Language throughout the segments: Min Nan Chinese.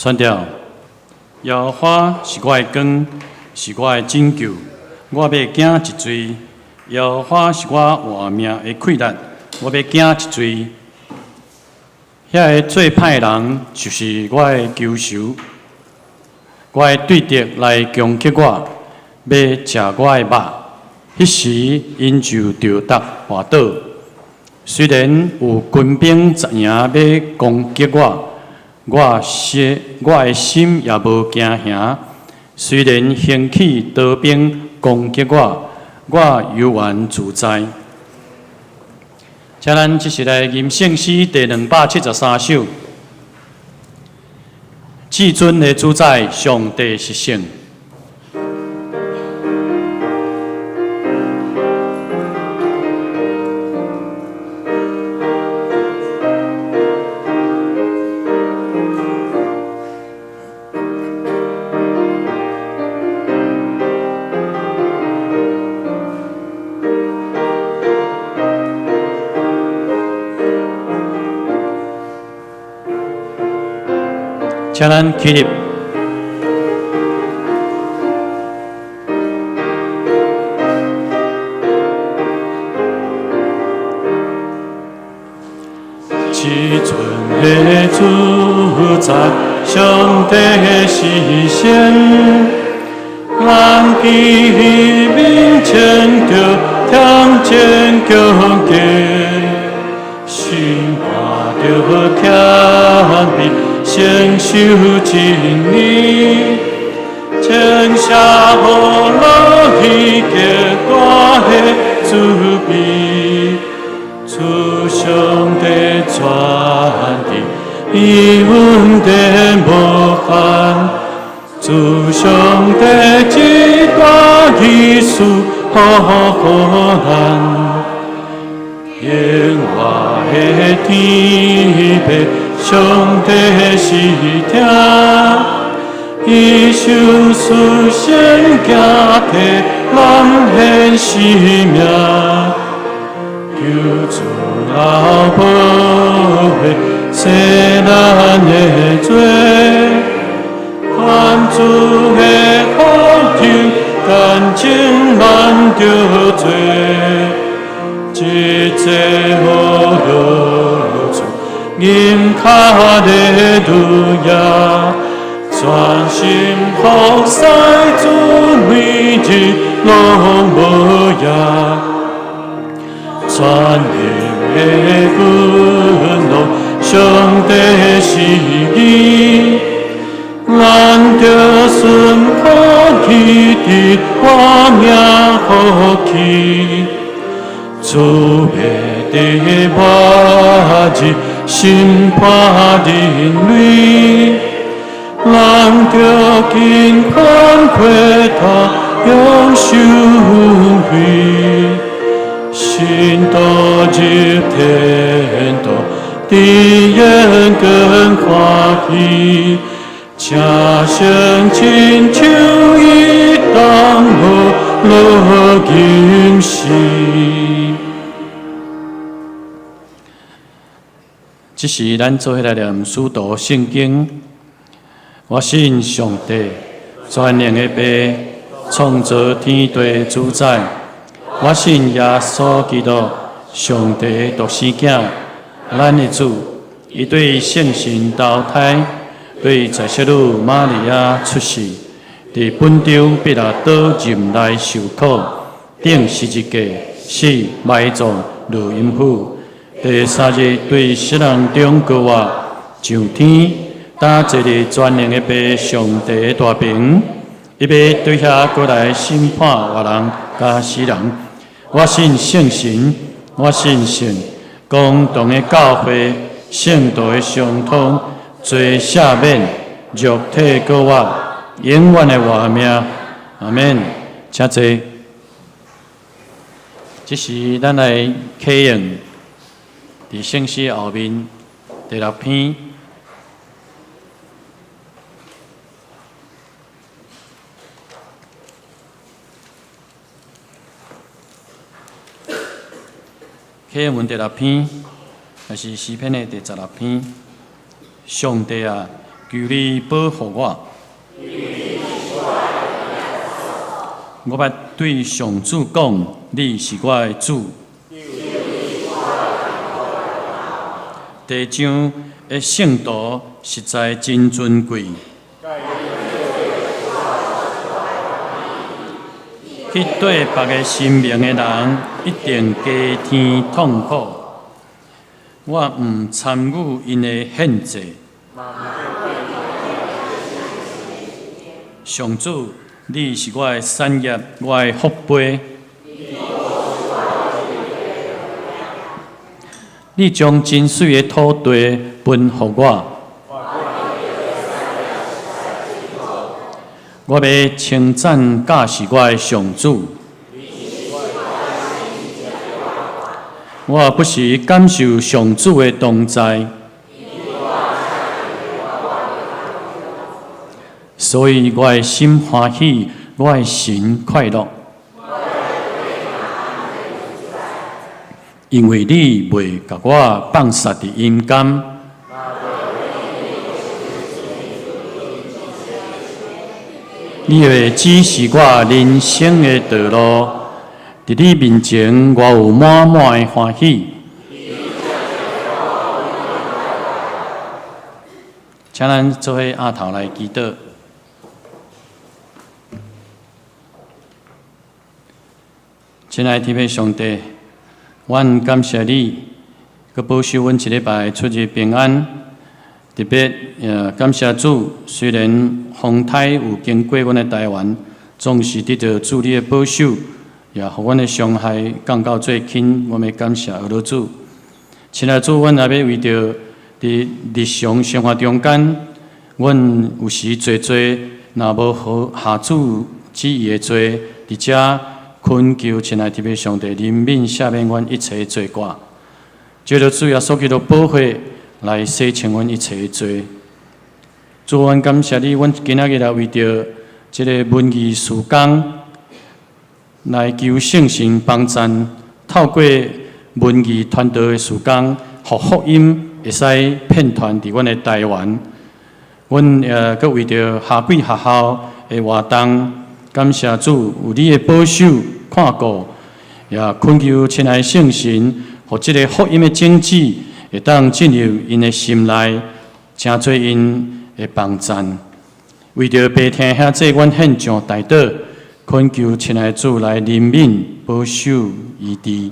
宣掉，耶和華是我的光，是我的拯救，我欲驚一罪。耶和華是我活命的氣力，我欲驚一罪。遐个做歹人就是我的仇仇，我的對敵來攻擊我，欲食我的肉。彼時𪜶就著踏跋倒。雖然有軍兵紮營欲攻擊我，我的心也無驚嚇。雖然興起刀兵攻擊我，我猶原自在。請咱這時來吟聖詩第273首。至尊的主宰，上帝是聖。請咱起立。至尊的主宰，上帝是聖，咱佇伊面前著聽見強擊，心肝著謙卑，承受真理，稱謝予落去極大的慈悲，主上帝全知，伊恩典無限，主上帝這大意思予咱，永活的天父。上帝是疼，伊受賜聖子替咱獻生命，求主老母洗咱的罪，願主的福音乾淨咱著罪，一切好樂處。吟哈利路亞，全心服侍主，每日攏無掖，全能的君王，上帝是義，咱著順服伊的活命福氣，主欲佇末日審判人類，咱著緊款回頭永受惠，信徒入天堂，佇眼光歡喜，請聲親像伊同樂吟詩。這時咱做伙來念使徒聖經。我信上帝，全能的父，創造天地主宰。我信耶穌基督，上帝的獨生囝，咱的主。伊對聖神投胎，對在聖女瑪利亞出世，佇本丟彼拉多忍耐受苦，釘十字架，死埋葬，落陰府。第三日對死人中復活，上天，搭坐佇全能的父上帝的大爿，伊欲對遐閣來審判活人佮死人。我信聖神，我信聖公同的教會，聖徒的相通，罪赦免，肉體復活，永遠的活命。阿們。請坐。這時咱來啟用佇聖詩後面第六篇。啟用文第六篇，也是詩篇的第16篇。上帝啊，求求你保護我。我捌對上主講：你是我的主。地上的聖徒實在真尊貴。去綴別个神明的人，一定加添痛苦。我毋參與𪜶的獻祭。上主，你是我的產業，我的福杯。你將真媠的土地分予我。我欲稱讚教示我的上主。我不時感受上主的同在，所以我的心歡喜，我的神快樂。因為你袂共我放殺佇陰間。你會指示我人生的道路，佇你面前，我有滿滿的歡喜。請咱做伙徛頭來祈禱。親愛的天父上帝，阮感謝你，閣保守阮這禮拜出入平安。特別感謝主，雖然風颱有經過阮的台灣，總是得著主你的保守，也予阮的傷害降到最輕。阮欲感謝阿主。親愛的主，阮也欲為著佇日常生活中間，阮有時做罪，若無合合主旨意的罪，佇遮懇求親愛的天父上帝憐憫赦免阮一切罪過，藉著主耶穌基督寶血來洗清阮一切的罪。主，阮感謝你，阮今仔日來為著這个文藝事工來求聖神幫贊，透過文藝傳道的事工，予福音會使遍傳佇阮的台灣。阮也閣為著夏季學校的活動，感謝主有你的保守看顧，也懇求親愛聖神，予這个福音的種子會當進入𪜶的心內，成做𪜶的幫贊。為著白天兄弟，阮獻上代禱，懇求親愛主來憐憫保守醫治。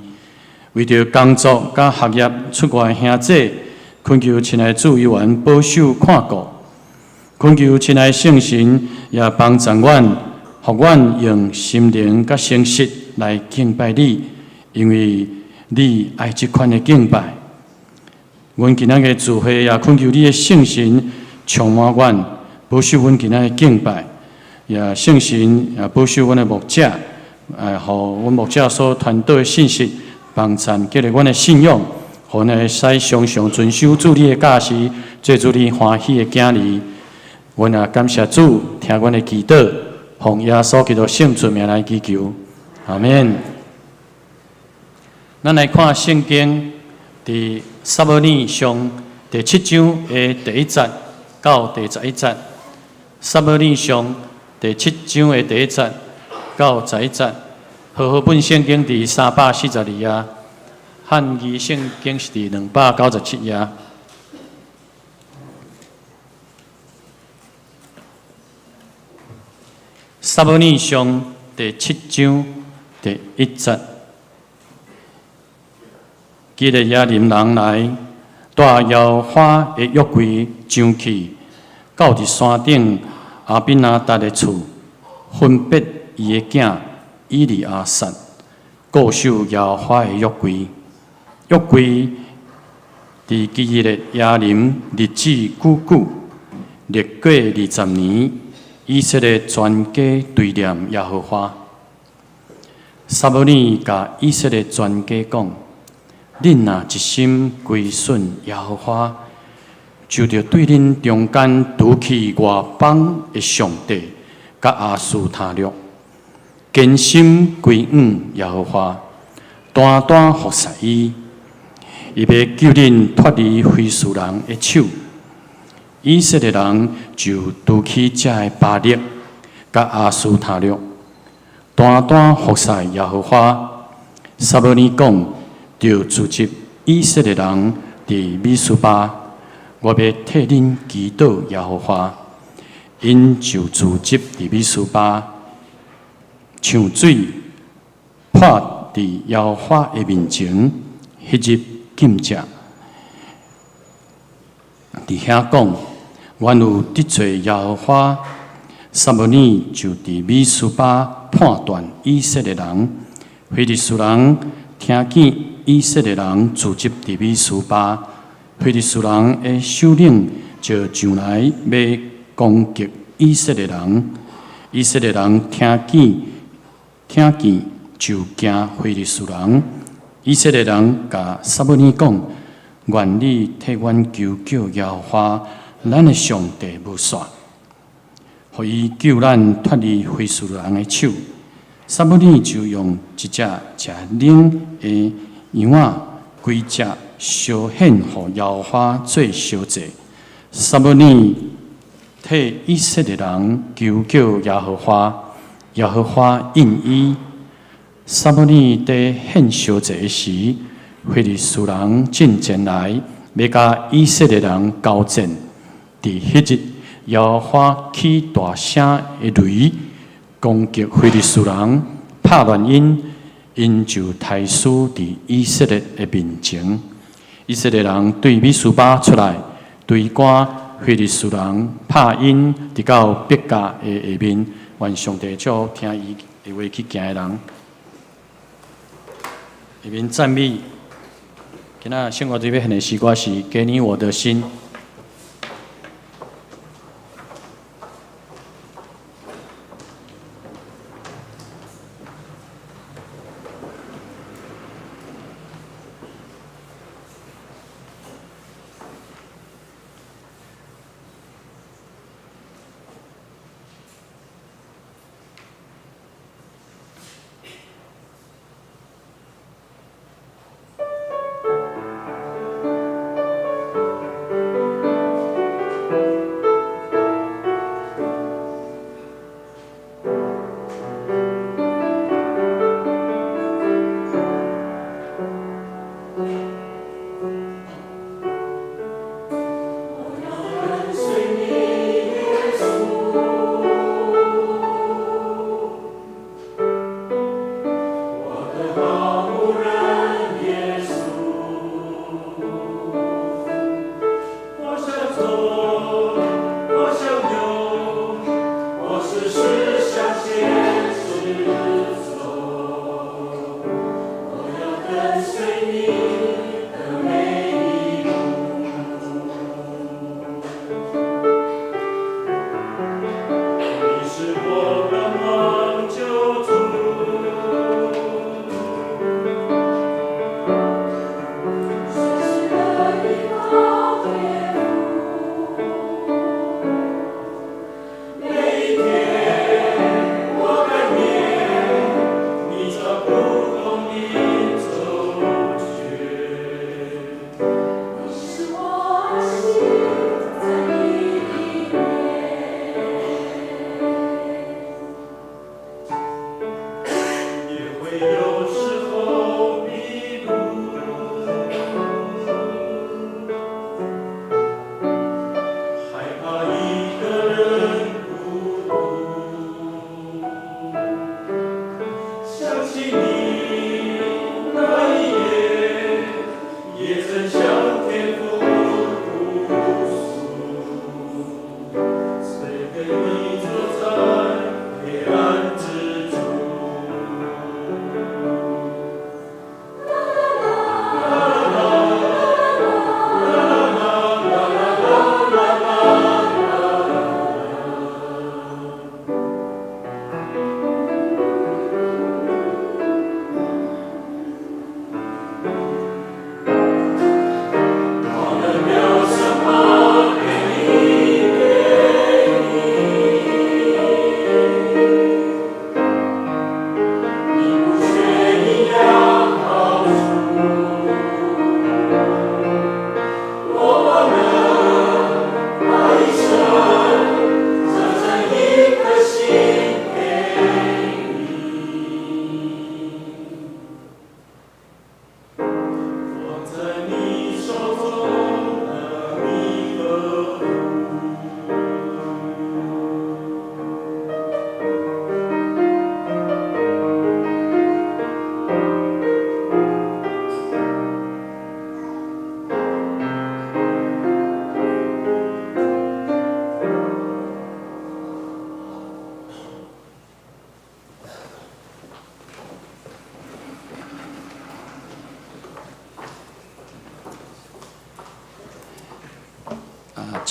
為著工作佮學業出外兄弟，懇求親愛主猶原保守看顧。懇求親愛聖神也幫助阮，予阮用心靈佮誠實來敬拜你，因為你愛這款的敬拜。阮今仔日聚會也懇求你的聖神充滿阮，保守阮今仔日敬拜，也聖神也保守阮的牧者，予阮牧者所傳導的信息，幫贊建立阮的信仰，予阮會使常常遵守主你的教示，做主你歡喜的囝兒。阮也感謝主，聽阮的祈禱，奉耶穌基督聖尊名來祈求，阿們。咱來看聖經，佇撒母耳上第七章的第一節到第十一節。撒母耳上第七章的第一節到十一節，和合本聖經佇342頁，漢語聖經是佇297頁。撒母耳上第七章第一節，基列雅琳人來帶耶和華的約櫃上去，到佇山頂亞比拿達的厝，分別伊的囝以利亞撒，固守耶和華的約櫃。約櫃佇基列雅琳日子久久，歷過20年。以色列全家追念耶和華。撒母耳共以色列全家講：恁若一心歸順耶和華，就著對恁中間除去外邦的上帝，佮亞斯他錄，堅心歸向耶和華，單單服侍伊，伊欲救恁脫離非利士人的手。以色列人就除去這个巴力佮亞斯他錄，單單服侍耶和華。撒母耳講，著聚集以色列人佇米斯巴，我欲替恁祈禱耶和華。𪜶就聚集佇米斯巴，像水潑佇耶和華的面前。彼日禁食，佇遐講，阮有得罪耶和華。撒母耳就佇米斯巴判斷以色列人。非利士人聽見以色列人聚集佇米斯巴，非利士人的首領就上來欲攻擊以色列人。以色列人聽見就驚非利士人。以色列人共撒母耳講：願你替阮求叫耶和華咱的上帝無煞，予伊救咱脫離非利士人的手。撒母耳就用一隻食奶的羊仔，規隻燒獻予耶和華做燒祭。撒母耳替以色列人求叫耶和華，耶和華應伊。撒母耳佇獻燒祭時，非利士人進前來，欲佮以色列人交戰。佇彼日，耶和華起大聲的雷，攻擊非利士人，拍亂𪜶，𪜶就刣死佇以色列的面前。以色列人對米斯巴出來，追趕非利士人，拍𪜶，直到伯甲的下面。願上帝祝福聽伊的話去行的人。下面讚美，今仔聖樂隊欲獻的詩歌是《給你我的心》。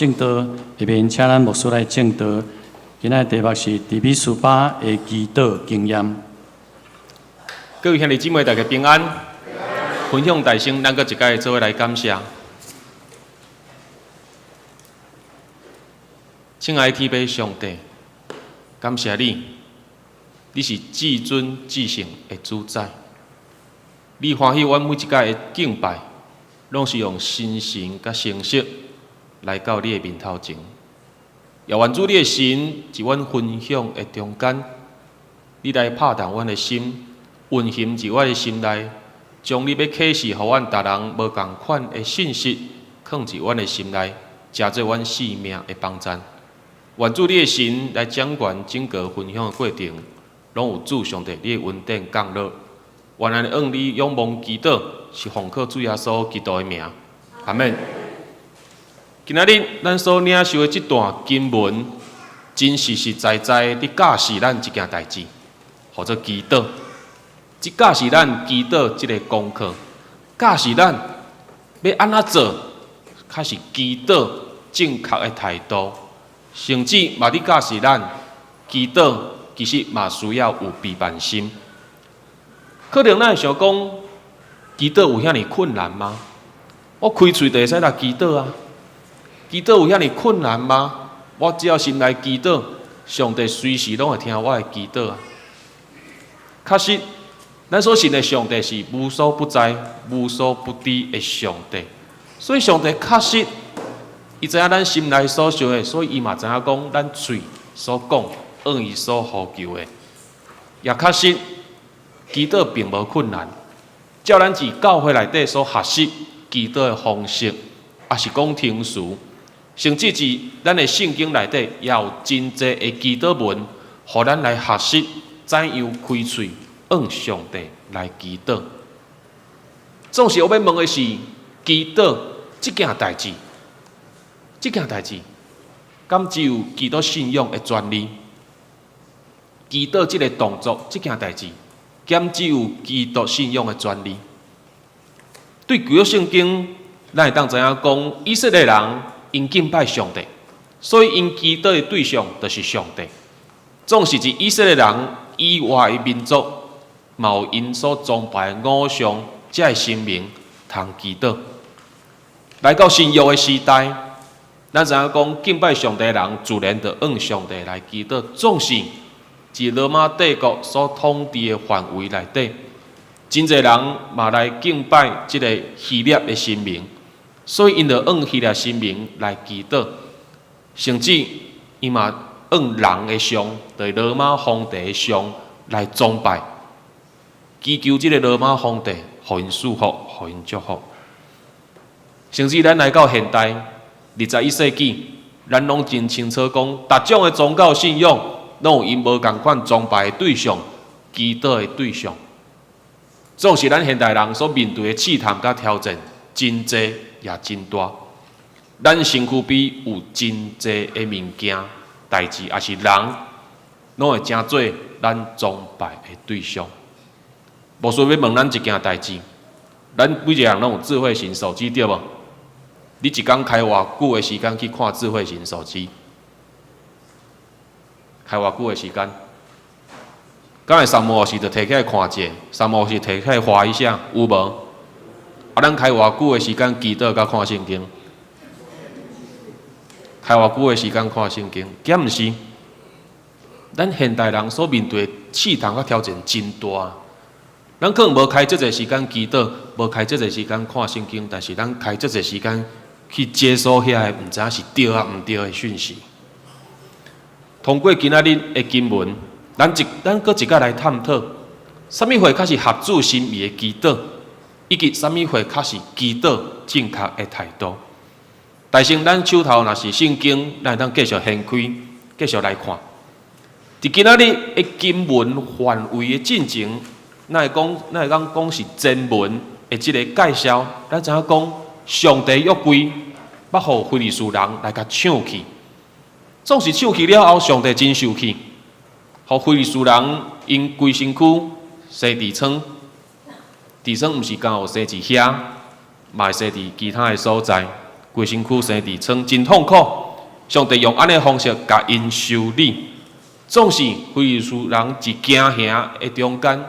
證道，下面請咱牧師來證道。今仔日題目是佇米斯巴的祈禱經驗。各位兄弟姊妹，大家平安。分享大聲，咱閣一擺做伙來感謝。親愛的天父上帝，感謝你，你是至尊至聖的主宰。你歡喜阮每一擺的敬拜，攏是用心神佮誠實來到你的面頭前。也願主你的神佇阮分享的中間，你來拍動阮的心，運行佇我的心內，將你欲啟示予阮逐人無仝款的信息，囥佇阮的心內，成做阮生命的幫贊。願主你的神來掌權整個分享的過程，攏有主上帝你的恩典降落。願按呢向你仰望祈禱，是奉靠主耶穌基督的名，阿們。今仔日咱所領受的這段經文，真實實在在佇教示咱一件代誌，號做祈禱。這教示咱祈禱這个功課，教示咱欲按怎做，較是祈禱正確的態度，甚至嘛佇教示咱祈禱其實嘛需要有批判心。可能咱會想講，祈禱有遐爾困難嗎？我開喙就會使來祈禱啊！祈禱有遐爾困難嗎？我只要心內祈禱，上帝隨時攏會聽我的祈禱啊！確實，咱所信的上帝是無所不在、無所不知的上帝，所以上帝確實，伊知影咱心內所想的，所以伊嘛知影講咱喙所講、向伊所呼求的，也確實。祈禱並無困難，照咱佇教會內底所學習祈禱的方式，抑是講程序，甚至佇咱的聖經內底也有真濟的祈禱文，予咱來學習怎樣開喙向上帝來祈禱。總是我欲問的是，祈禱這件代誌，這件代誌，敢只有基督信仰的專利？祈禱這个動作，這件代誌，敢只有基督信仰的專利？對舊約聖經，咱會當知影講，以色列人𪜶敬拜上帝，所以𪜶祈禱的對象就是上帝。總是佇以色列人以外的民族，嘛有𪜶所崇拜的偶像，這个神明通祈禱。來到新約的時代，咱知影講敬拜上帝的人，自然就向上帝來祈禱。總是佇羅馬帝國所統治的範圍內底，真濟人嘛來敬拜這个希臘的神明，所以𪜶就向希臘神明來祈禱，甚至伊嘛向人的像，就是羅馬皇帝的像來崇拜，祈求這个羅馬皇帝予𪜶賜福，予𪜶祝福。甚至咱來到現代21世紀，咱攏真清楚講，逐種的宗教信仰攏有𪜶無仝款崇拜的對象、祈禱的對象。總是咱現代人所面對的試探佮挑戰，真濟也真大。咱身軀邊有真濟的物件、代誌，抑是人，攏會成做咱崇拜的對象。牧師欲問咱一件代誌，咱每一个人攏有智慧型手機，對無？你一工開偌久的時間去看智慧型手機？開偌久的時間？敢會三無五時就提起來看一下，三無五時提起來滑一下，有無？啊，咱開偌久的時間祈禱佮看聖經？開偌久的時間看聖經？敢毋是？咱現代人所面對的試探佮挑戰真大。咱可能無開遮濟時間祈禱，無開遮濟時間看聖經，但是咱開遮濟時間去接收遐个毋知影是對抑毋對的訊息。通過今仔日的經文，咱閣一擺來探討，啥物貨較是合主心意的祈禱，以及啥物貨較是祈禱正確的態度。但是咱手頭若是聖經，咱會當繼續掀開，繼續來看。佇今仔日的經文範圍的進前，咱會當講是前文的這个介紹，咱知影講上帝約櫃欲予非利士人來共搶去，總是搶去了後，上帝真受氣，予非利士人𪜶規身軀生痔瘡，痔瘡毋是干焦有生佇遐，嘛會生佇其他的所在。規身軀生痔瘡，真痛苦。上帝用按呢方式共𪜶修理，總是非利士人佇驚嚇的中間，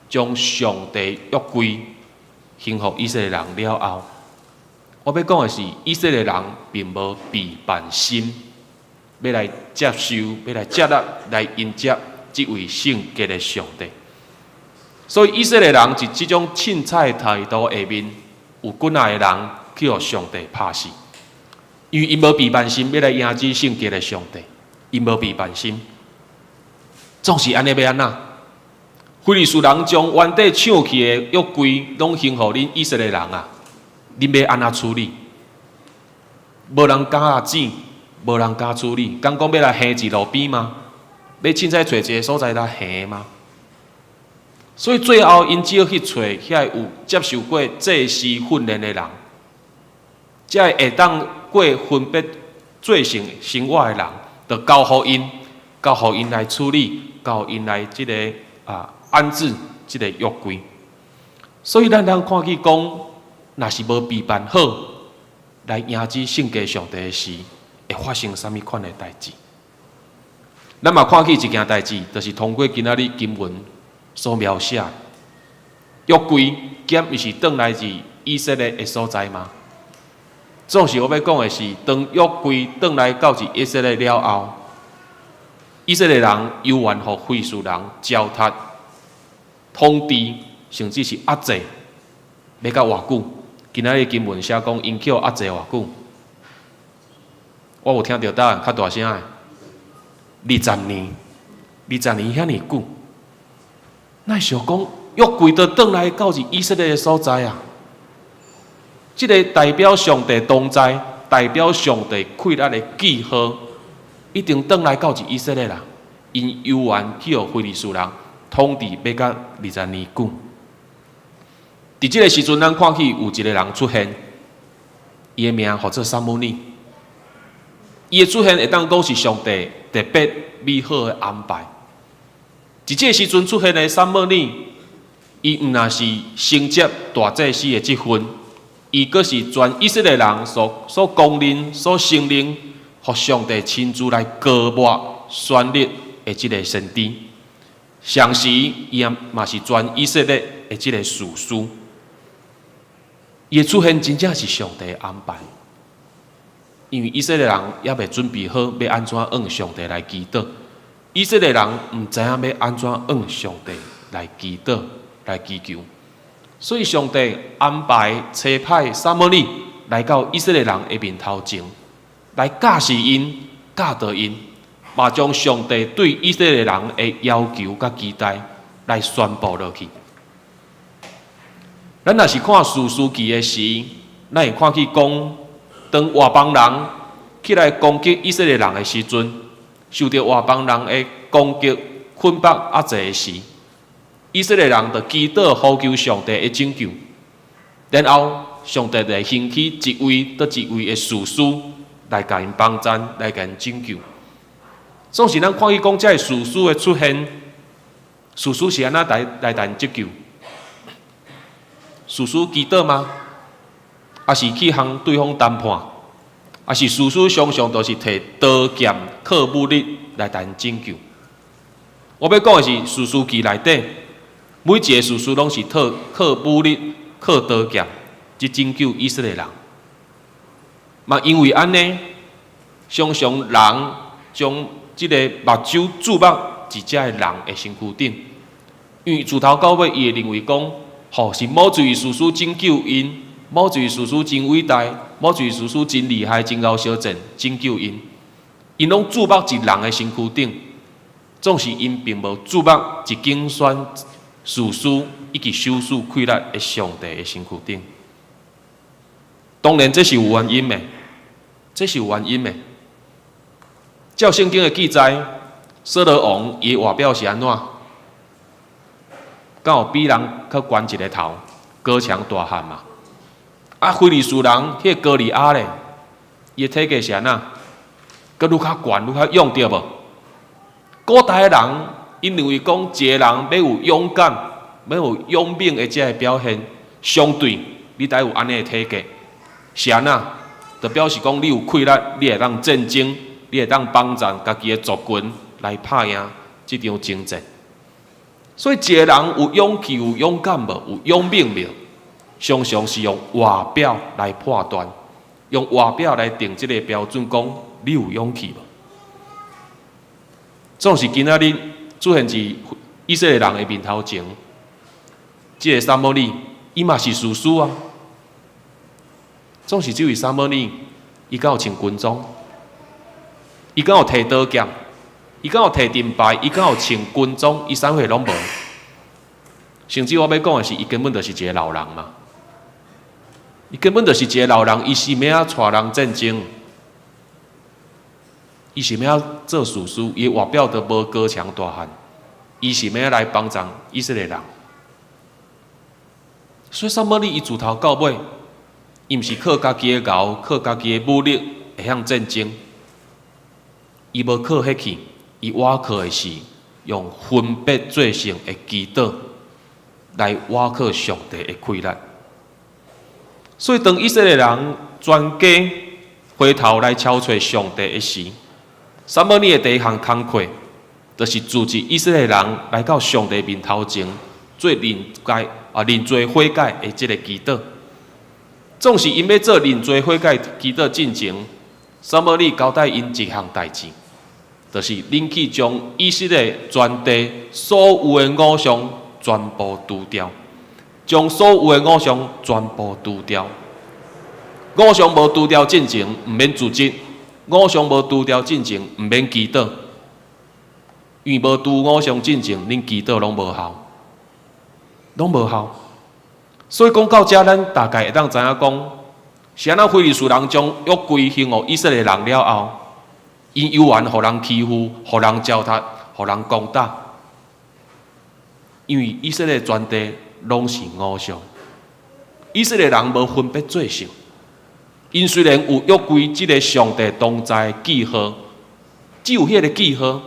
將上帝約櫃還予以色列人了後，我欲講的是，以色列人並無背叛心，欲來接受，欲來接納，來迎接這位聖潔的上帝。所以以色列人佇這種凊彩態度下面，有幾若个人去予上帝拍死，因為𪜶無背叛心，欲來迎接聖潔的上帝，𪜶無背叛心，總是按呢欲按怎？非利士人將原底搶去的約櫃攏還予恁以色列人啊！恁欲按怎處理？無人敢阿指，無人敢處理。敢講欲來還佇路邊嗎？欲凊彩揣一个所在來還嗎？所以最後，𪜶只好去揣遐有接受過祭司訓練的人，才會當過分別罪性生活的人，就交予𪜶，交予𪜶來處理，交予𪜶來這个安置這个約櫃。所以咱通看見講，若是無備辦好來迎接聖潔上帝的時，會發生啥物款的代誌？咱嘛看見一件代誌，就是通過今仔日經文所描寫，約櫃敢毋是轉來自以色列的所在嗎？總是我欲講的是，當約櫃轉來到佇以色列了後，以色列人猶原予非利士人糟蹋、統治，甚至是壓制，欲到偌久？今仔日經文寫講，𪜶予壓制偌久？我有聽著答案較大聲的，二十年，二十年遐爾久。那想講，約櫃都轉來到佇以色列的所在啊！這个代表上帝同在、代表上帝氣力的記號，一定轉來到佇以色列啦。𪜶猶原去予非利士人統治，欲到二十年久。佇這个時陣，咱看起有一个人出現，伊的名號做撒母耳。伊的出現會當講是上帝特別美好的安排。佇這个時陣出現的撒母耳，伊毋但是承接大祭司的職分，伊閣是全以色列人所公認、所承認，予上帝親自來膏抹選立的這个先知。同時，伊也嘛是全以色列的這个士師。伊的出現真正是上帝的安排，因為以色列人猶未準備好欲按怎向上帝來祈禱。以色列人毋知影欲按怎向上帝來祈禱、來祈求，所以上帝安排差派撒母耳來到以色列人的面頭前，來教示𪜶、教導𪜶，嘛將上帝對以色列人的要求佮期待來宣布落去。咱若是看士師記的時，咱會看見講，當外邦人起來攻擊以色列人的時陣，受著外邦人的攻擊、捆綁、壓制的時，以色列人就祈禱呼求上帝的拯救，然後上帝就會興起一位閣一位的士師來共𪜶幫贊，來共𪜶拯救。總是咱看見講，這个士師的出現，士師是按怎來來拯救？士師祈禱嗎？抑是去向對方談判？抑是士師常常都是提刀劍靠武力來共𪜶拯救？我欲講的是，士師記內底每一个士師攏是靠武力、靠刀劍去拯救以色列人。嘛，因為按呢，常常人將這个目睭注目佇這个人的身軀頂，因為自頭到尾，伊會認為講，吼，是某一位士師拯救𪜶，某一位士師真偉大，某一位士師真厲害、真𠢕相戰拯救𪜶。𪜶攏注目佇人的身軀頂，總是𪜶並無注目佇揀選士師以及賞賜氣力的上帝的身軀頂。當然，這是有原因的，這是有原因的。照聖經的記載，掃羅王伊的外表是按怎？敢有比人較懸一个頭，高強大漢嘛？啊，非利士人彼个歌利亞咧，伊的體格是按怎？閣愈較懸，愈較勇對無？古代的人，𪜶認為講一个人欲有勇敢、欲有勇猛的這个表現，相對你得有按呢的體格，是按怎？就表示講你有氣力，你會當戰爭，你會當幫助家己的族群來拍贏這場征戰。所以，一个人有勇氣、有勇敢無？有勇猛無？常常是用外表來判斷，用外表來定這个標準，講你有勇氣無？總是今仔日出現佇以色列人的面頭前，這个撒母耳，伊嘛是士師啊。總是這位撒母耳，伊敢有穿軍裝？伊敢有提刀劍？伊敢有提盾牌？伊敢有穿軍裝？伊啥貨攏無。甚至我欲講的是，伊根本就是一个老人嘛。伊根本就是一个老人，伊是欲按怎帶人戰爭？伊是欲按怎做士師？伊外表都無高強大漢，伊是欲按怎來幫助以色列人？所以撒母耳伊自頭到尾，伊毋是靠家己的𠢕，靠家己的武力會曉戰爭，伊無靠彼去，伊倚靠的是用分別做聖的祈禱來倚靠上帝的氣力。所以當以色列人全家回頭來朝揣上帝的時，撒母耳的第一項工課，就是組織以色列人來到上帝面頭前做認改啊認罪悔改的這个祈禱。總是𪜶欲做認罪悔改祈禱進前，撒母耳交代𪜶一項代誌，就是恁去將以色列全地所有的偶像全部除掉，將所有的偶像全部除掉。偶像無除掉進前，毋免辭職；偶像無除掉進前，毋免祈禱。因為無除偶像進前，恁祈禱攏無效，攏無效。所以講到遮，咱大概會當知影講，是按怎非利士人將約櫃還予以色列人了後，𪜶猶原予人欺負，予人糟蹋，予人攻打。因為以色列全地攏是偶像，以色列人無分別做聖。𪜶雖然有約櫃這个上帝同在的記號，只有彼个記號，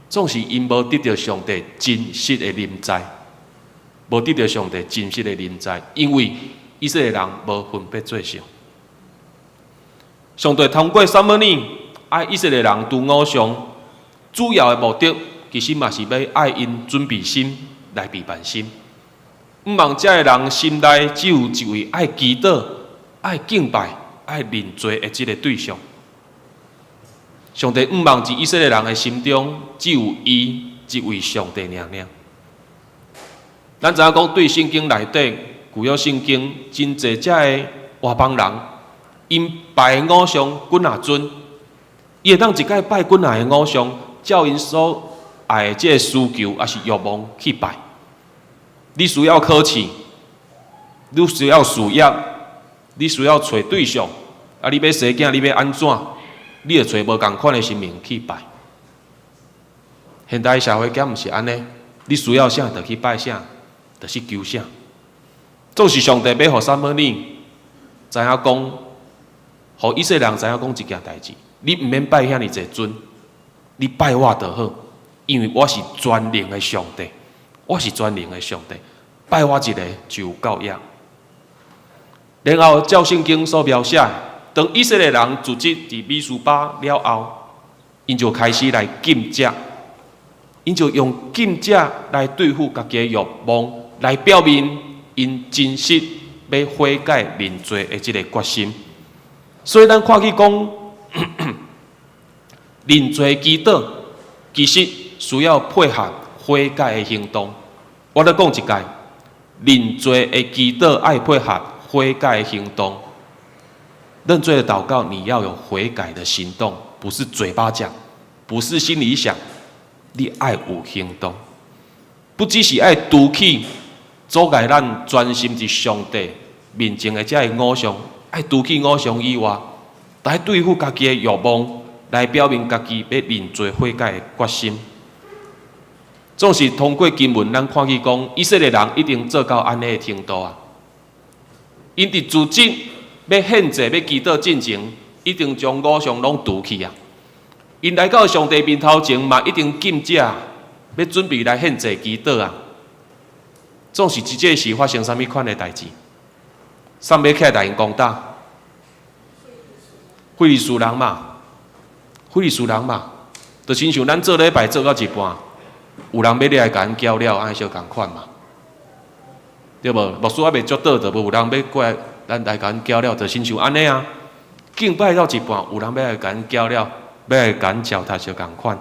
總是𪜶無得著上帝真實的臨在，無得著上帝真實的臨在，因為以色列人無分別做聖。上帝通過撒母耳愛以色列人除偶像，主要的目的其實嘛是欲愛𪜶準備心來備辦心，毋望遮的人心內只有一位愛祈禱、愛敬拜、愛認罪的這个對象。上帝毋望佇以色列人的心中只有伊一位上帝爾爾。咱知影講，對聖經內底舊約聖經真濟遮的外邦人，𪜶拜偶像幾若尊，伊會當一擺拜幾若个偶像，照𪜶所愛的這个需求抑是欲望去拜。你需要考試，你需要事業，你需要揣對象，啊，你欲生囝，你欲按怎？你會揣無仝款的神明去拜。現代社會敢毋是按呢？你需要啥就去拜啥，就是求啥。總是上帝欲予撒母耳知影講，予以色列人知影講一件代誌，你毋免拜遐爾濟尊，你拜我就好，因為我是全能的上帝，我是全能的上帝，拜我一个就有夠額。然後照聖經所描寫，當以色列人聚集佇米斯巴了後，𪜶就開始來禁食，𪜶就用禁食來對付家己的欲望，來表明𪜶真實欲悔改認罪的這个決心。所以咱看見講認罪祈禱，其實需要配合悔改的行動。我咧講一擺，認罪的祈禱愛配合悔改的行動。認罪的禱告，你要有悔改的行動，不是嘴巴講，不是心裡想，你愛有行動。不只是愛除去阻礙咱專心佇上帝面前的這个偶像，愛除去偶像以外，來對付家己的欲望，來表明家己欲認罪悔改的決心。總是通過經文，咱看見講，以色列人已經做到按呢的程度啊！𪜶佇組織欲獻祭、欲祈禱進前，一定將偶像攏除去啊！𪜶來到上帝面頭前嘛，一定禁食，欲準備來獻祭祈禱啊！總是這這時發生啥物款的代誌？啥欲起來共𪜶攻打？非利士人嘛，非利士人嘛，就親像咱做禮拜做到一半，有人欲來共咱攪了，按呢小仝款嘛，對無？牧師猶未祝禱，就無有人欲過來，咱來共咱攪了，就親像按呢啊。敬拜到一半，有人欲來共咱攪了，欲來共咱糟蹋小仝款。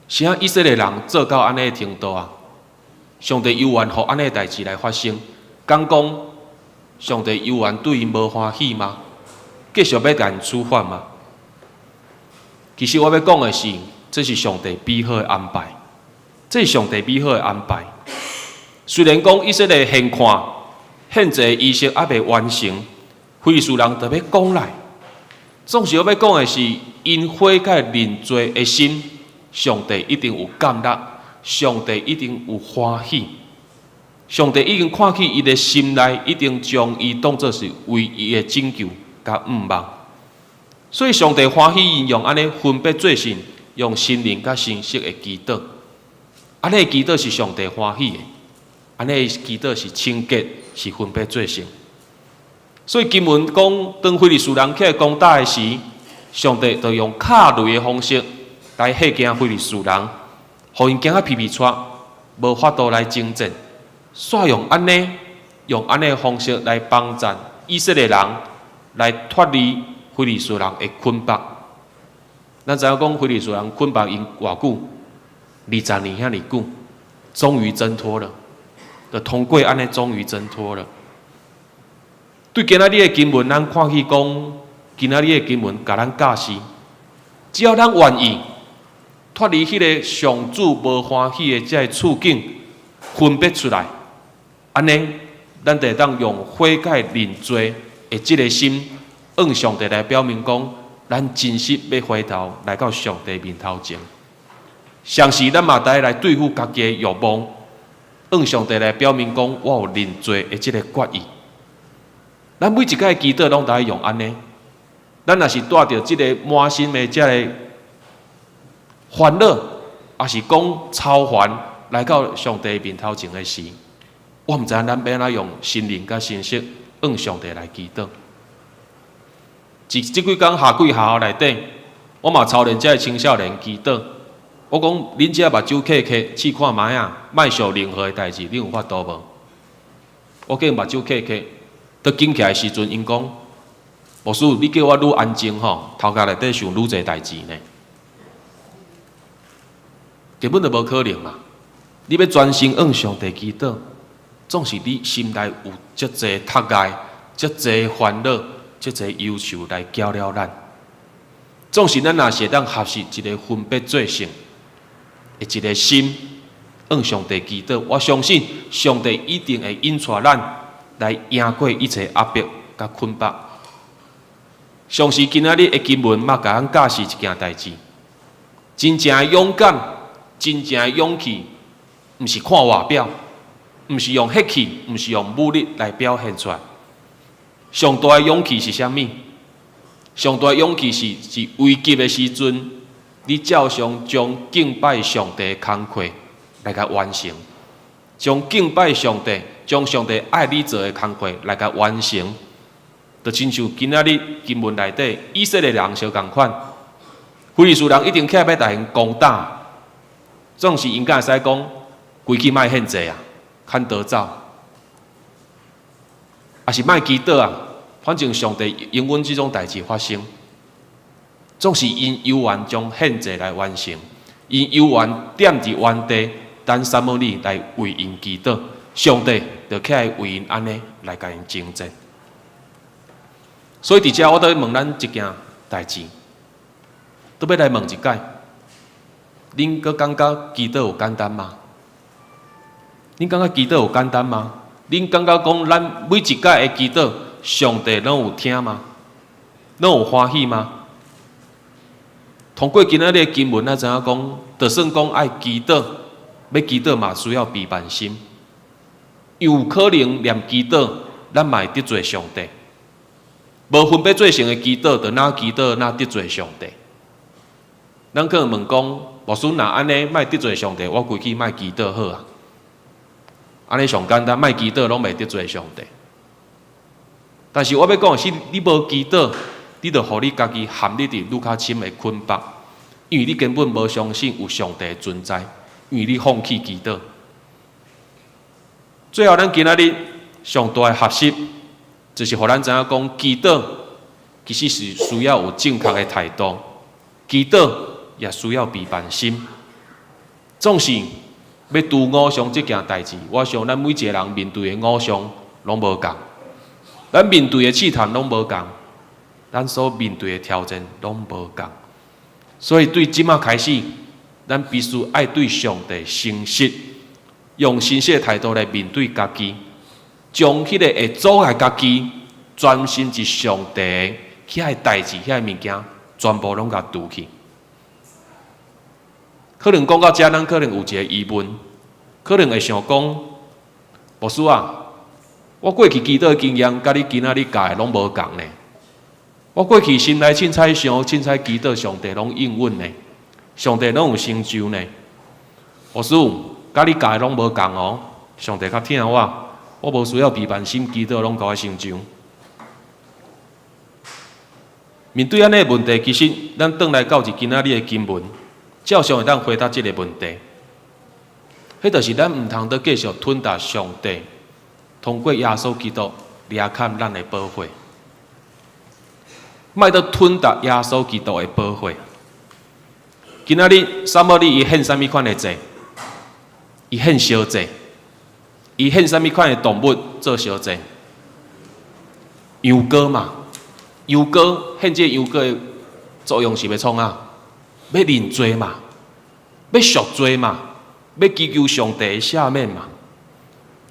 啥以色列人做到按呢的程度啊？上帝猶原予按呢的代誌來發生，敢講上帝猶原對𪜶無歡喜嗎？繼續欲共𪜶處罰嗎？其實我欲講的是，這是上帝美好的安排，這是上帝美好的安排。雖然講以色列現看獻祭儀式猶未完成，非利士人就欲攻來。總是我欲講的是，𪜶悔改認罪的心，上帝一定有感覺，上帝一定有歡喜，上帝已經看見伊的心內，一定將伊當作是唯一的拯救佮向望。所以上帝歡喜𪜶用按呢分別做聖，用心靈佮誠實的祈禱。按呢祈禱是上帝歡喜的，按呢祈禱是清潔，是分別做聖。所以經文講，當非利士人起來攻打的時，上帝就用敲雷的方式來嚇驚非利士人，予𪜶驚甲皮皮掣，無法度來征戰。煞用按呢，用按呢的方式來幫助以色列人來脫離非利士人的捆綁。咱知影講非利士人捆綁𪜶偌久？20年遐爾久，終於掙脫了。就通過按呢，終於掙脫了。對今仔日的經文，咱看去講，今仔日的經文共咱教示，只要咱願意脫離彼个上主無歡喜的這个處境，分別出來，按呢，咱就會當用悔改認罪的這个心，向上帝來表明講，咱真實欲回頭來到上帝面頭前。同時，咱嘛得來對付家己的欲望，向上帝來表明講，我有認罪的這个決意。咱每一擺祈禱攏得用按呢。咱若是帶著這个滿心的這个煩惱，抑是講操煩來到上帝面頭前的時，我毋知影咱欲按怎用心靈佮誠實向上帝來祈禱。這這幾工夏季學校內底，我嘛操練這个青少年祈禱。我講恁這目睭瞌瞌，試看覓仔，莫想任何的代誌，恁有法度無？我叫𪜶目睭瞌瞌，當醒起來時陣，𪜶講：牧師，你叫我愈安靜吼，頭殼內底想愈濟代誌呢。根本就無可能嘛！你欲專心向上帝祈禱，總是你心內有足濟窒礙、足濟煩惱、足濟憂愁來攪擾咱。總是咱若是會當學習一个分別做聖的一个心，向上帝祈禱，我相信上帝一定會引帶咱來贏過一切壓迫佮捆綁。同時今仔日的經文嘛，共咱教示一件代誌：真正的勇敢，真正的勇氣，毋是看外表，毋是用血氣，毋是用武力來表現出來。上大的勇氣是啥物？上大的勇氣是佇危急的時陣，你照常將敬拜上帝的工課來共完成，將敬拜上帝，將上帝愛你做的工課來共完成。就親像今仔日經文內底，以色列人相仝款，非利士人一定起來欲共𪜶攻打，總是𪜶敢會使講，規氣莫獻祭啊，較倒走，抑是莫祈禱啊，反正上帝容允這種代誌發生，總是𪜶猶原將獻祭來完成，𪜶猶原踮佇原地等撒母耳來為𪜶祈禱，上帝就起來為𪜶按呢來共𪜶征戰。所以佇遮我都欲問咱一件代誌，都欲來問一擺，恁閣感覺祈禱有簡單嗎？恁感覺祈禱有簡單嗎？恁感覺講咱每一擺的祈禱，上帝攏有聽嗎？攏有歡喜嗎？通過今仔日的經文，咱知影講，就算講愛祈禱，欲祈禱嘛需要悲憫心，有可能連祈禱，咱嘛會得罪上帝。無分別做聖的祈禱，就若祈禱若得罪上帝。咱可能問講，牧師若按呢，莫得罪上帝，我規氣莫祈禱好啊。按呢上簡單，莫祈禱攏袂得罪上帝。但是我欲講的是，你無祈禱，你就予你家己陷入佇愈較深的捆綁，因為你根本無相信有上帝存在，因為你放棄祈禱。最後，咱今仔日上大的學習，就是予咱知影講，祈禱其實是需要有正確的態度，祈禱也需要備辦心。總是欲除偶像這件代誌，我想咱每一個人面對的偶像攏無仝，咱面對的試探攏無仝，咱所面對的挑戰攏無仝。所以對這馬開始，咱必須愛對上帝誠實，用誠實的態度來面對家己，將彼個會阻礙家己專心佇上帝遐个代誌、遐个物件，全部攏共除去。可能講到遮，咱可能有一個疑問，可能會想講，牧師啊，我過去祈禱的經驗，佮你今仔日教的攏無仝呢。我過去心內凊彩想、凊彩祈禱，上帝攏應允呢，上帝攏有成就呢。牧師，佮你教的攏無仝哦，上帝較疼我，我無需要備辦心祈禱，攏共我成就。面對按呢個問題，其實咱轉來到佇今仔日的經文，照常會當回答這個問題。彼就是咱毋通閣繼續吞噬上帝通過耶穌基督掠砍咱的寶血，莫閣吞噬耶穌基督的寶血。今仔日撒母耳伊獻啥物款的祭？伊獻燒祭，伊獻啥物款的動物做燒祭？羊羔嘛，羊羔獻這個羊羔的作用是欲創啥？欲認罪嘛，欲贖罪嘛，欲祈求上帝的赦免嘛。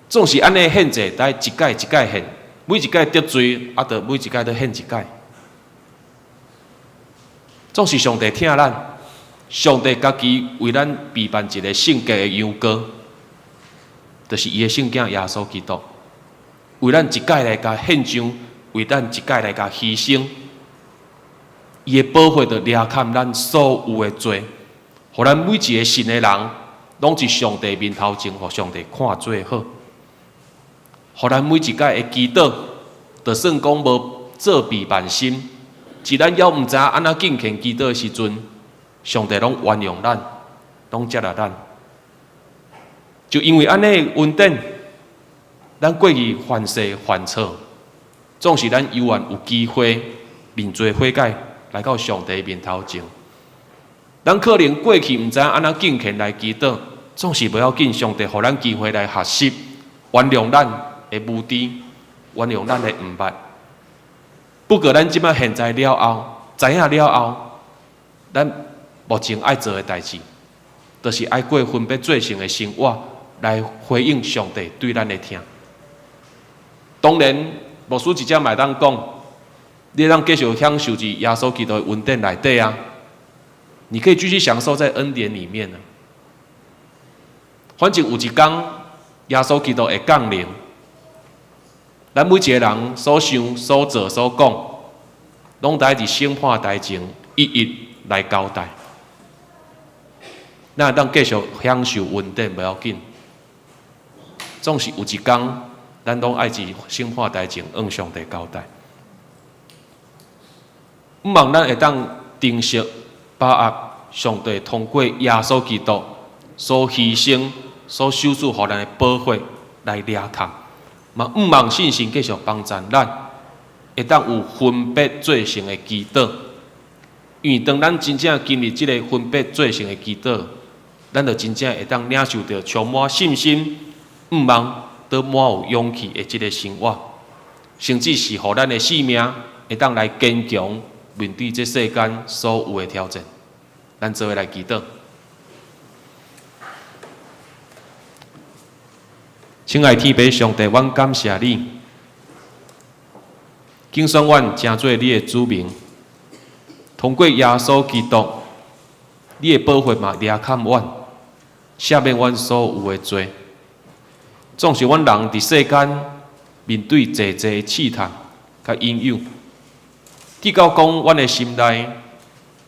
總是按呢獻祭，愛一擺一擺獻，每一擺得罪，啊，就每一擺都獻一擺。總是上帝疼咱，上帝家己為咱備辦一个聖潔的羊羔，就是伊的聖囝耶穌基督，為咱一擺來共獻上，為咱一擺來共犧牲。伊的寶血就掠砍咱所有的罪，予咱每一个信的人，攏佇上帝面頭前，予上帝看做好。予咱每一擺的祈禱，就算講無做備辦心，是咱猶毋知影按怎敬虔祈禱的時陣，上帝攏原諒咱，攏接納咱。就因為按呢恩典，咱過去犯事犯錯，總是咱猶原有機會認罪悔改，來到上帝面頭前。咱可能過去毋知影按怎敬虔來祈禱，總是無要緊，上帝予咱機會來學習，原諒咱的無知，原諒咱的毋捌。不過咱這擺現在了後，知影了後，咱目前愛做的代誌，就是愛過分別罪聖的生活，來回應上帝對咱的疼。當然，牧師一隻嘛會當講，你會當繼續享受佇耶穌基督的恩典內底啊！你可以繼續享受在恩典裡面啊。反正有一天，耶穌基督會降臨，咱每一个人所想、所做、所講，攏得佇審判台前一一來交代。咱會當繼續享受恩典，無要緊。總是有一天，咱攏愛佇審判台前向上帝交代。毋望咱會當珍惜把握上帝通過耶穌基督所犧牲、所受死予咱的寶血來掠砍，嘛毋望聖神繼續幫助咱，會當有分別罪聖的祈禱。因為當咱真正經歷這个分別罪聖的祈禱，咱就真正會當領受著充滿信心、毋望閣滿有勇氣的這个生活，甚至是予咱的性命會當來堅強面對這世間所有的挑戰。咱做伙來祈禱。親愛天父上帝，阮感謝你，揀選阮成做你的子民，通過耶穌基督，你的寶血嘛掠砍阮，赦免阮所有的罪。總是阮人佇世間面對濟濟試探佮引誘，直到講阮的心內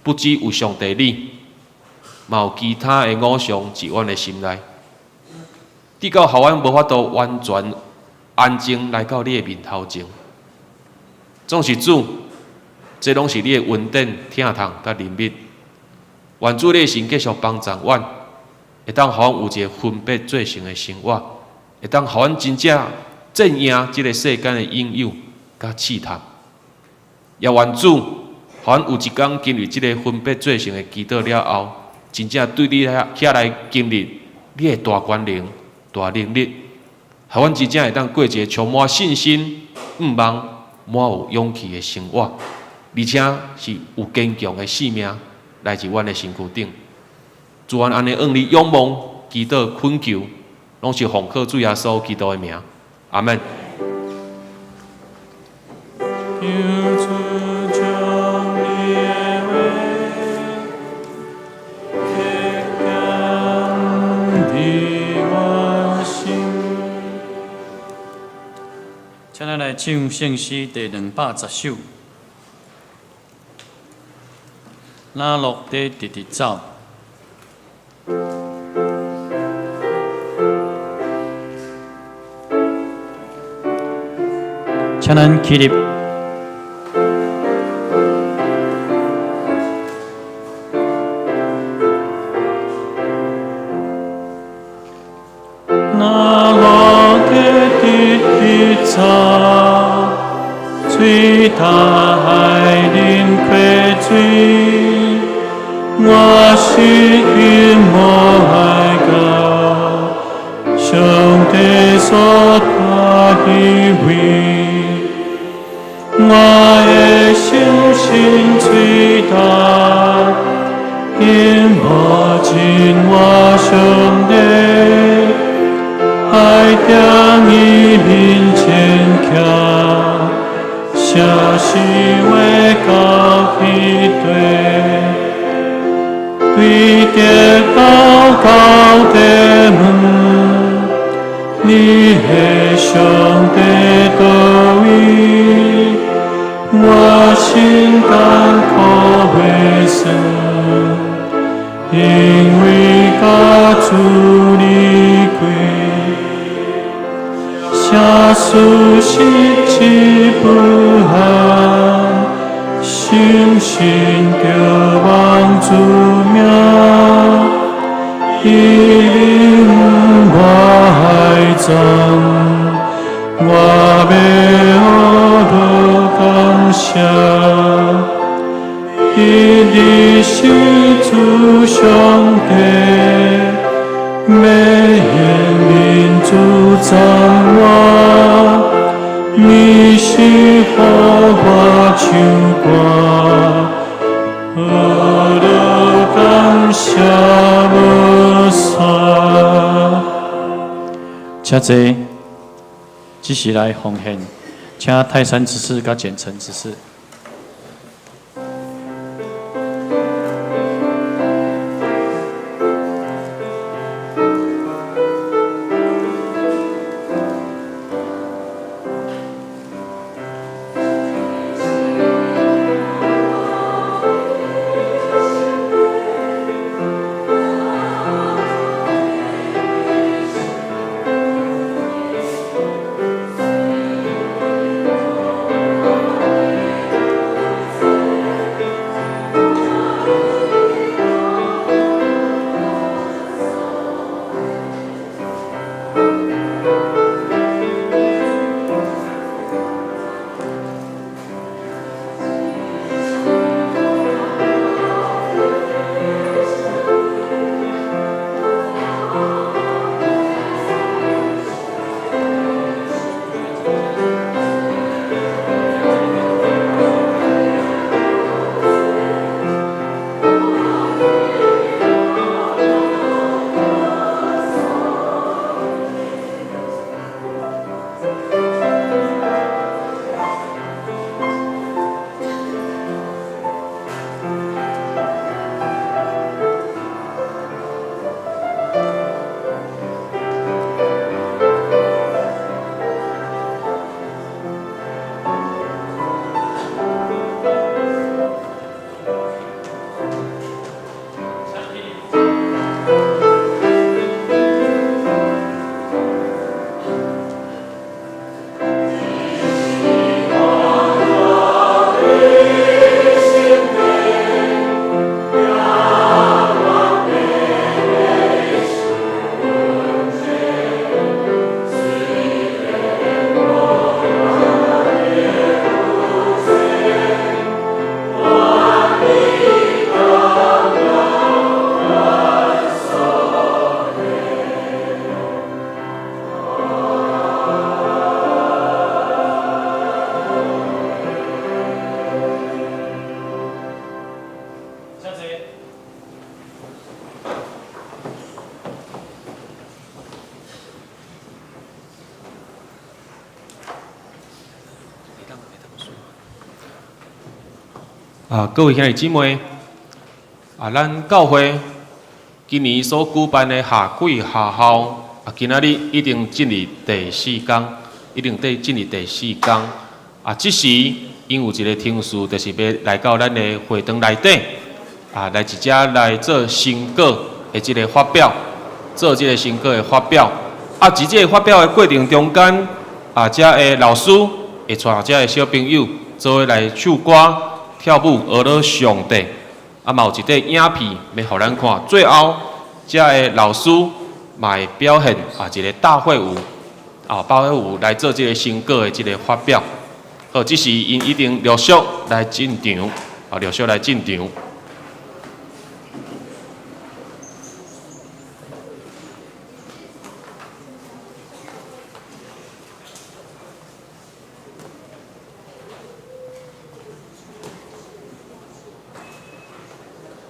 不只有上帝你，嘛有其他的偶像佇阮的心內，直到予阮無法度完全安靜來到你的面頭前。總是主，這攏是你的恩典、疼痛佮憐憫。願主你的神繼續幫助阮，會當予阮有一個分別做聖的生活，會當予阮真正戰贏這個世間的引誘佮試探。也願主，予阮有一工經歷這個分別做聖的祈禱了後，真正對你遐遐來經歷你的大權能、大能力，予阮真正會當過一個充滿信心、向望、滿有勇氣的生活，而且是有堅強的生命來佇阮的身軀頂。主，阮按呢向你仰望、祈禱、懇求，攏是奉靠主耶穌基督的名。阿們。求主將你的話刻鑄佇我心。請咱來唱聖詩第210首。哪鹿佇直直走。請咱起立。哪鹿佇直直走，隨大海冷溪水，我心因無愛到上帝所帶彼位，我的信心最大，因無盡我上帝，愛踮伊面前徛，寫詩話到彼地，對著高高的門，你的上帝佗位，我心艱苦袂算，因為佮主你過，寫書實際不限，深信著望主名，伊領我海藏，我欲學感謝。伊你是主上帝，欲言民主讚我，你是予我唱歌，學樂感謝無煞。請坐，繼續來奉獻，請泰山執事佮簡成執事。啊，各位兄弟姊妹，啊，咱教會今年所舉辦的夏季學校，啊，今仔日已經進入第四工，已經佇進入第四工。啊，這時𪜶有一个程序，就是欲來到咱的會堂內底，啊，來一遮來做成果的這个發表，做這个成果的發表。啊，佇這个發表的過程中間，啊，遮的老師會帶遮的小朋友做伙來唱歌、跳舞，學了上帝。啊，嘛有一塊影片欲予咱看。最後，遮的老師嘛會表現啊一个大會舞，啊，大會舞來做這个成果的這个發表。好，這時𪜶已經陸續來進場，啊，陸續來進場。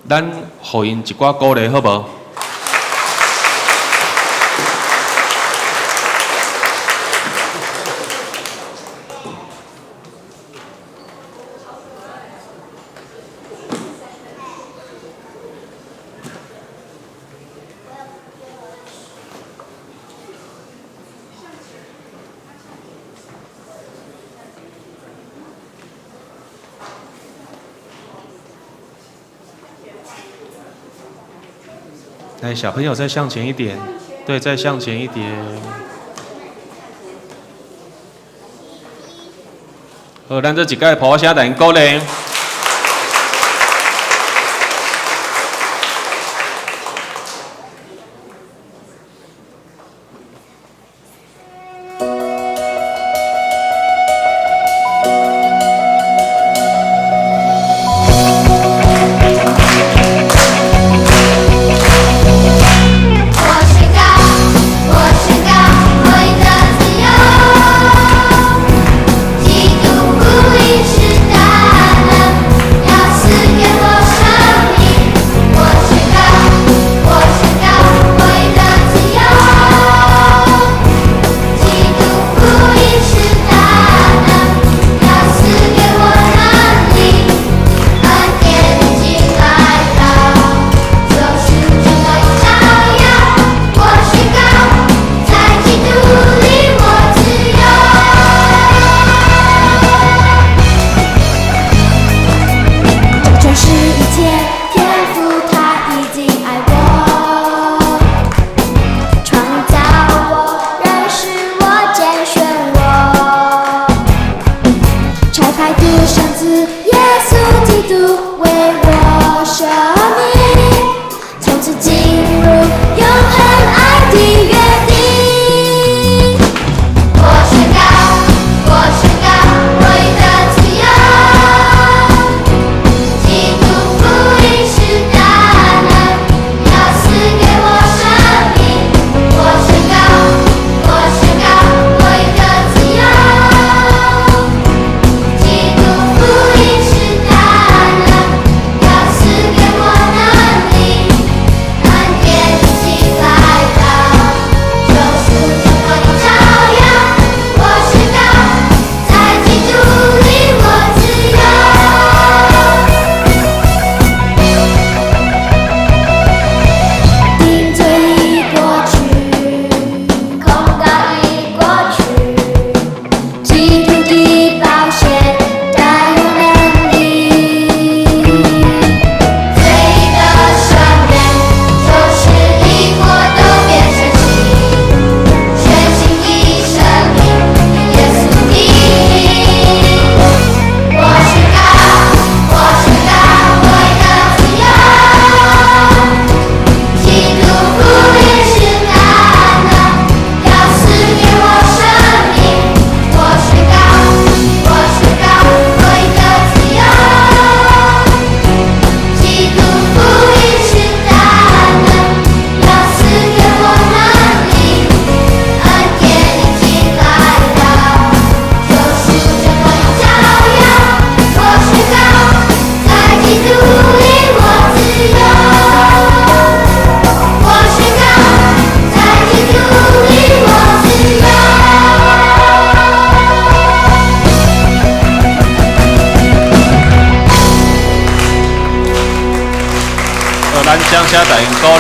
咱予𪜶一寡鼓勵好無？來，小朋友再向前一點，對，再向前一點。好，咱這一擺拍聲來鼓勵。我宣告，我宣告，我贏得自由。基督福音是大能，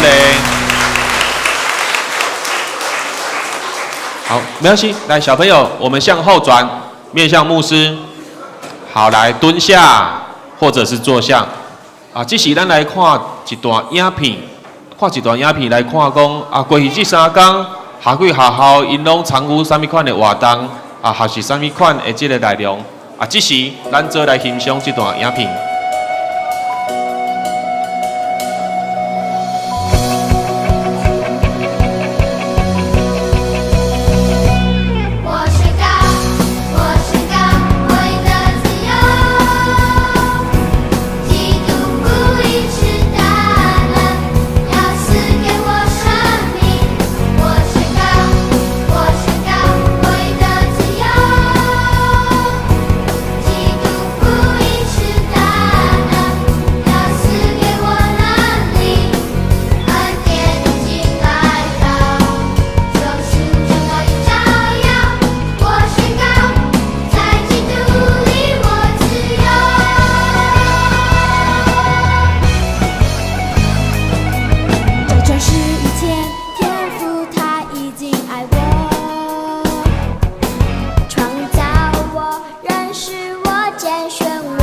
勵。好，沒關係，來，小朋友，我們向後轉，面向牧師。好，來蹲下，或者是坐下。啊，這時咱來看一段影片，看一段影片來看講啊，過去這3工，夏季學校𪜶攏參與啥物款的活動，啊，學習啥物款的這個內容。啊，這時咱做來欣賞這段影片。我宣告，我宣告，我已得自由。基督福音是大能，要賜給我生命。我宣告，我宣告，我已得自由。基督福音是大能，要賜給我能力。恩典已經來到，救贖主我已照耀。我宣告，在基督裡我自由。在創世以前，天父他已經愛我，創造我，認識我，揀選我，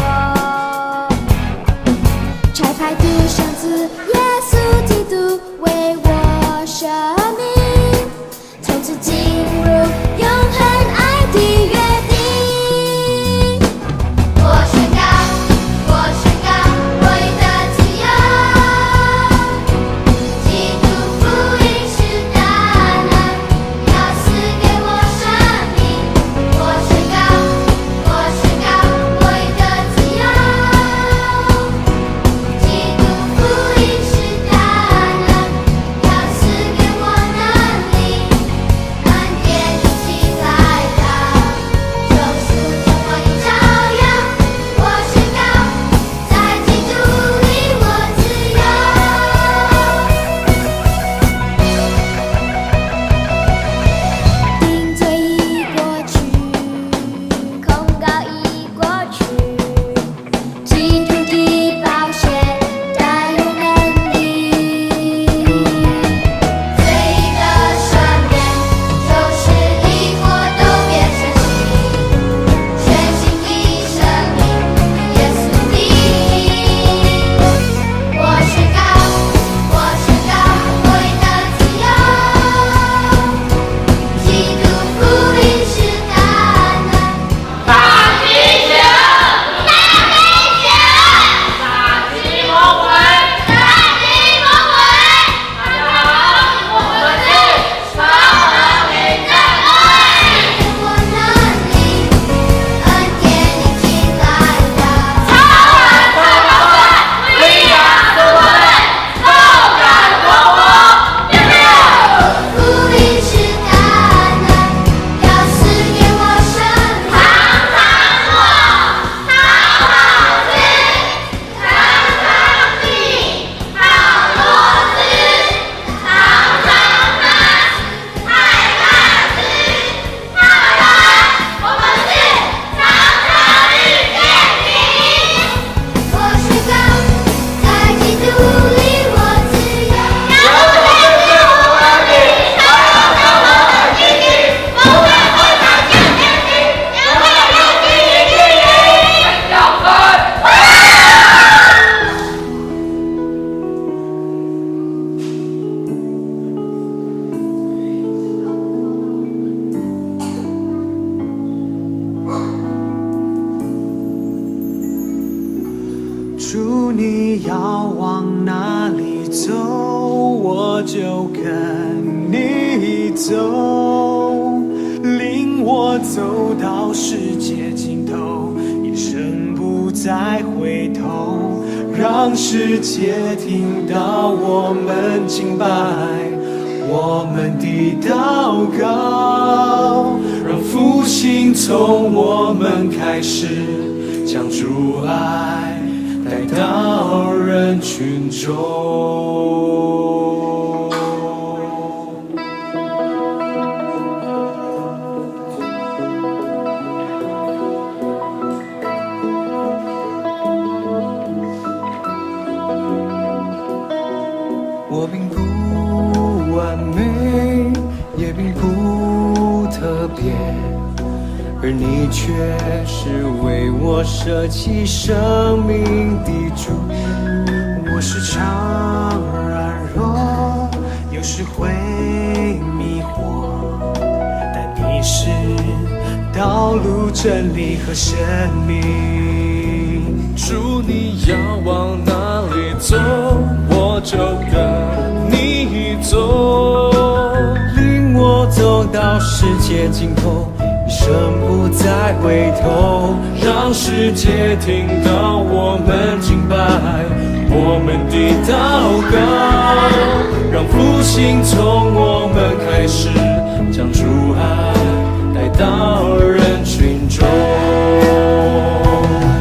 差派獨生子耶穌基督為我捨命，從此進入永恆愛的約定。我宣告，我宣告，我已得自由。基督福音是大能，要賜給我生命。我宣告，我宣告，我已得自由。基督福音是大能，要賜給我能力。恩典已經來到，救贖主我已照耀。我宣告，在基督裡我自由。定罪已過去，控告已過去，基督的寶血大有能力。罪的赦免，就是已過都變成新，全新的生命，耶穌的。我宣告，我宣告，我已得自由。基督福音是大能。打擊球，打擊球，打擊魔鬼，打擊魔鬼。大家好，我們是超和平戰隊。我能力，恩典已經來到。超人超隊，We are super，動感廣播，福音是大能，要賜給我生命。糖糖果，好好吃，糖糖米，好多汁，糖糖糖，太大只，好啦，我們是超超遇見你。我宣告，在基督裡我自由。主，你要往哪裡走，我就跟你走，領我走到世界盡頭，一生不再回頭，讓世界聽到我們敬拜，我們的禱告，讓復興從我們開始，將主愛帶到人群中。我並完美，也並不特別，而你卻是為我捨棄生命的主。我時常軟弱，有時會迷惑，但你是道路、真理和生命。主，你要往哪裡走，我就跟你走。領我走到世界盡頭，一生不再回頭。讓世界聽到我們敬拜，我們的禱告，讓復興從我們開始，將主愛帶到人群中。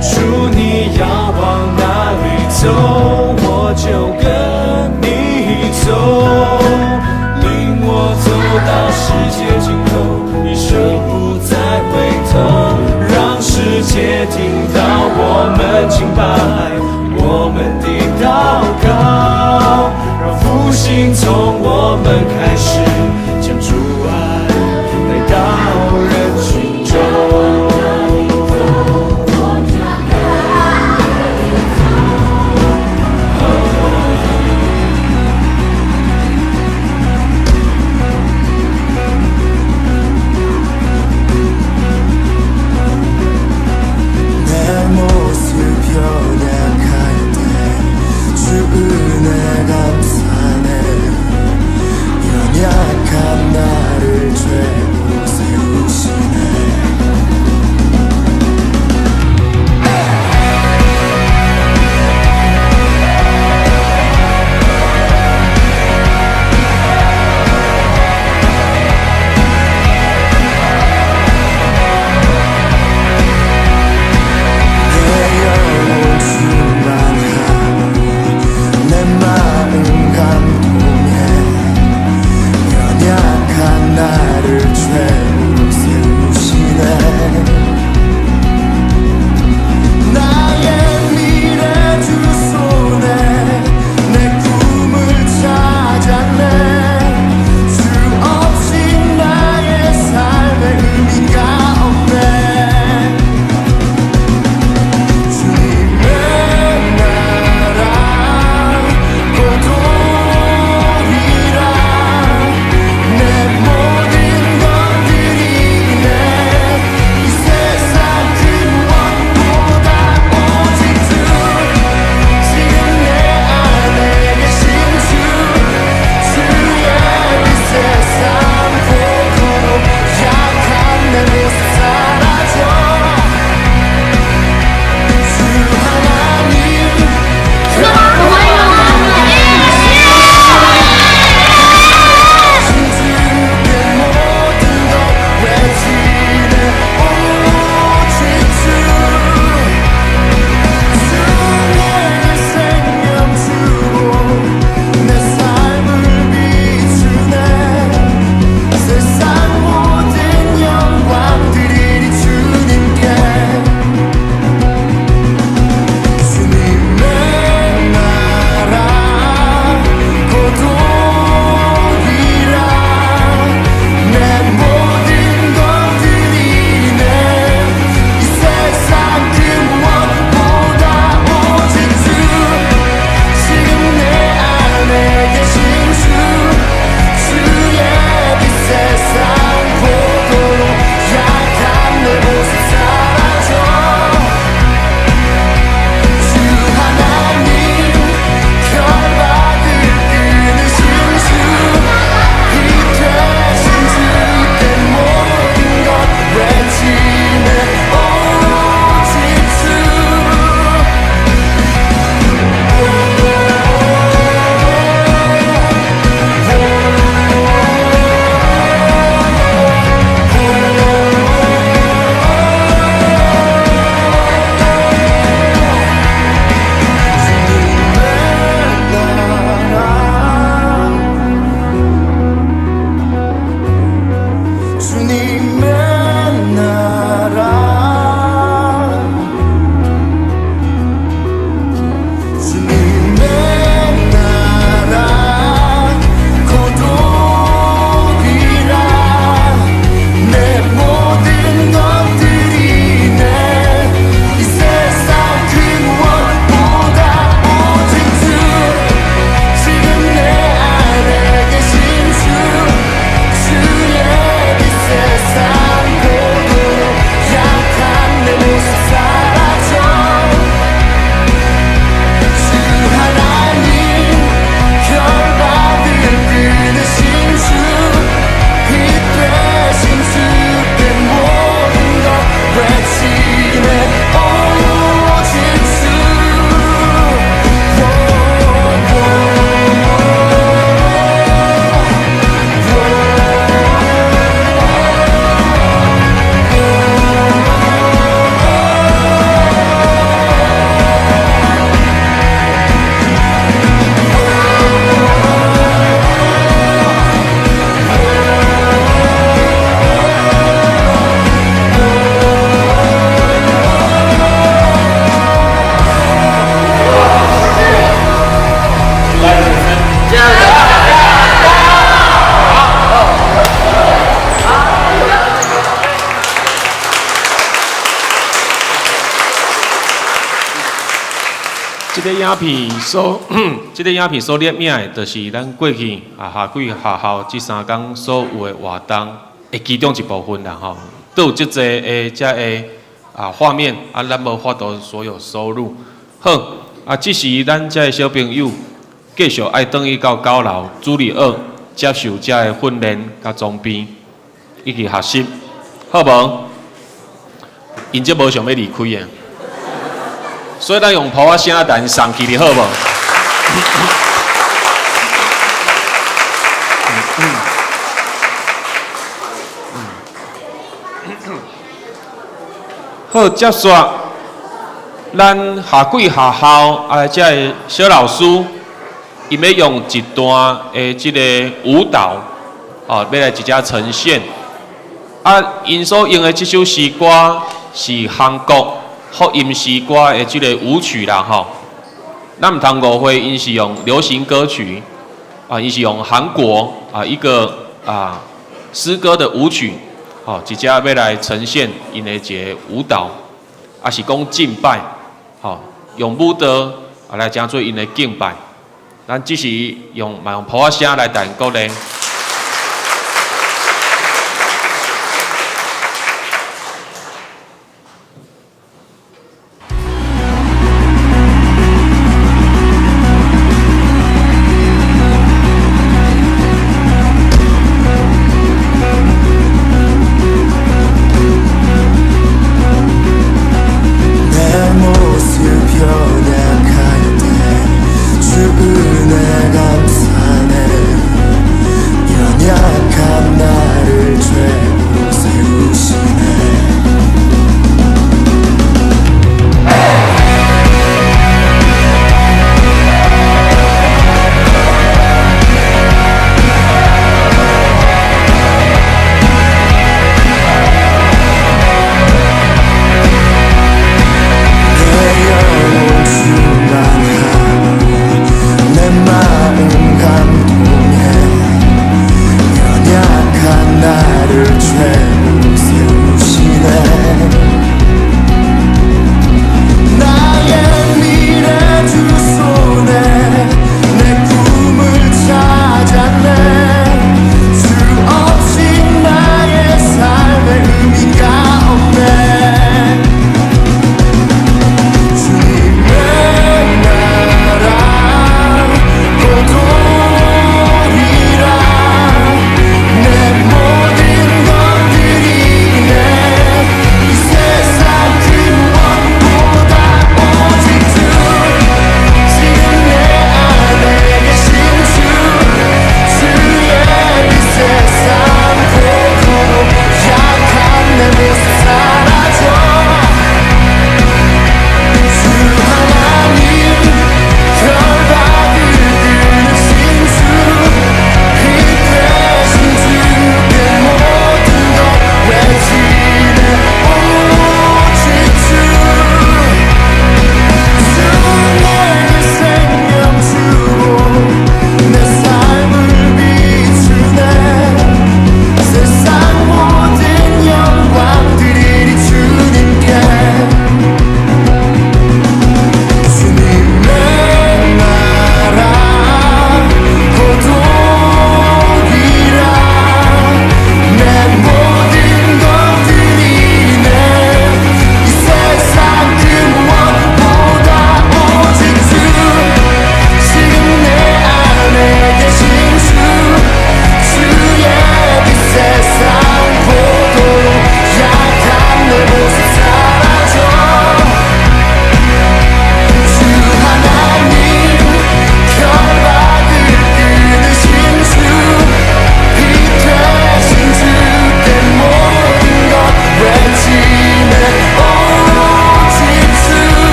主，你要往哪裡走，我就跟你走，領我走到世界盡頭，一生不再回頭，讓世界聽到我們敬拜，我們的禱告，讓復興從我們開始，將主愛帶到人群中。 내 모습 연약할 때 주 은혜 감사하네. 연약한 這個影片所攝影的，就是咱過去夏季學校這3工所有的活動的其中一部分啦吼。都有這濟的這个畫面，咱無法度所有收入。好，這時咱這个小朋友繼續愛轉去到9樓主禮二接受這个訓練佮裝備，以及學習，好無？𪜶這無想欲離開的。所以咱用噗仔聲來送去，好無？好，接續咱夏季學校，這个小老師，𪜶欲用一段的這個舞蹈，欲來直接呈現。𪜶所用的這首詩歌是韓國福音詩歌的這個舞曲啦，吼。咱毋通誤會，𪜶是用流行歌曲，𪜶是用韓國一個詩歌的舞曲，吼，直接欲來呈現𪜶的一個舞蹈，抑是講敬拜，吼，用舞蹈來成做𪜶的敬拜。咱只是用嘛用噗仔聲來帶鼓勵。 내 모습 연약할 때 주 은혜 감사네.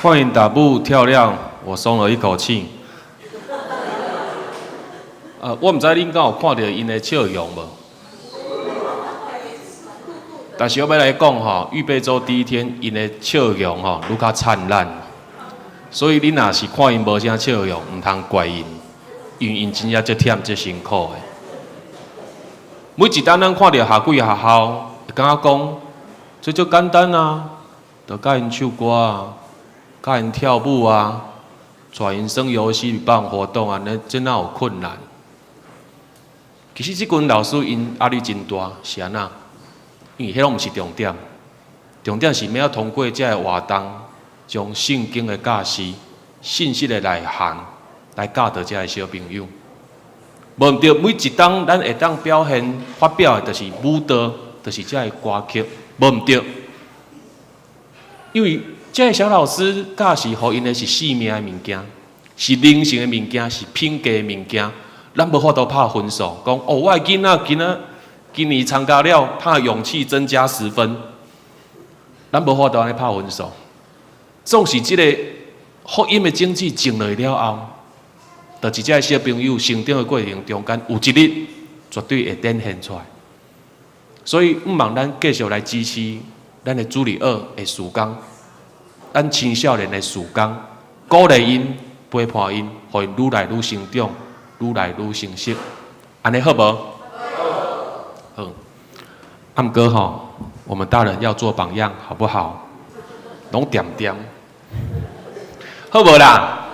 看𪜶踏舞跳了，我鬆了一口氣。我毋知恁敢有看著𪜶的笑容無？但是我欲來講吼，預備週第一天，𪜶的笑容吼愈較燦爛。所以恁若是看𪜶無啥笑容，毋通怪𪜶，因為𪜶真正足忝、足辛苦的。每一當咱看著夏季學校，會感覺講，這足簡單啊，就教𪜶唱歌啊，教𪜶跳舞啊，帶𪜶耍遊戲辦活動啊，那這哪有困難？其實這群老師𪜶壓力真大，是按怎？因為彼攏毋是重點，重點是欲通過這个活動，將聖經的教示、信息的內涵來教導這个小朋友。無毋對，每一當咱會當表現發表的，就是舞蹈，就是這个歌曲，無毋對。因為這个小老師教示予𪜶的是生命的物件，是靈性的物件，是品格的物件。咱無法度拍分數，講哦，我的囡仔今仔今年參加了，拍勇氣增加10分。咱無法度按呢拍分數。總是這个福音的種子種落去了後，就是這个小朋友成長的過程中間，有一日絕對會展現出來。所以，毋望咱繼續來支持咱的主日學的事工，咱青少年的事工，鼓勵𪜶，陪伴𪜶，予𪜶愈來愈成長，愈來愈成熟，按呢好無？好。啊，毋過吼，我們大人要做榜樣，好不好？攏恬恬，好無啦？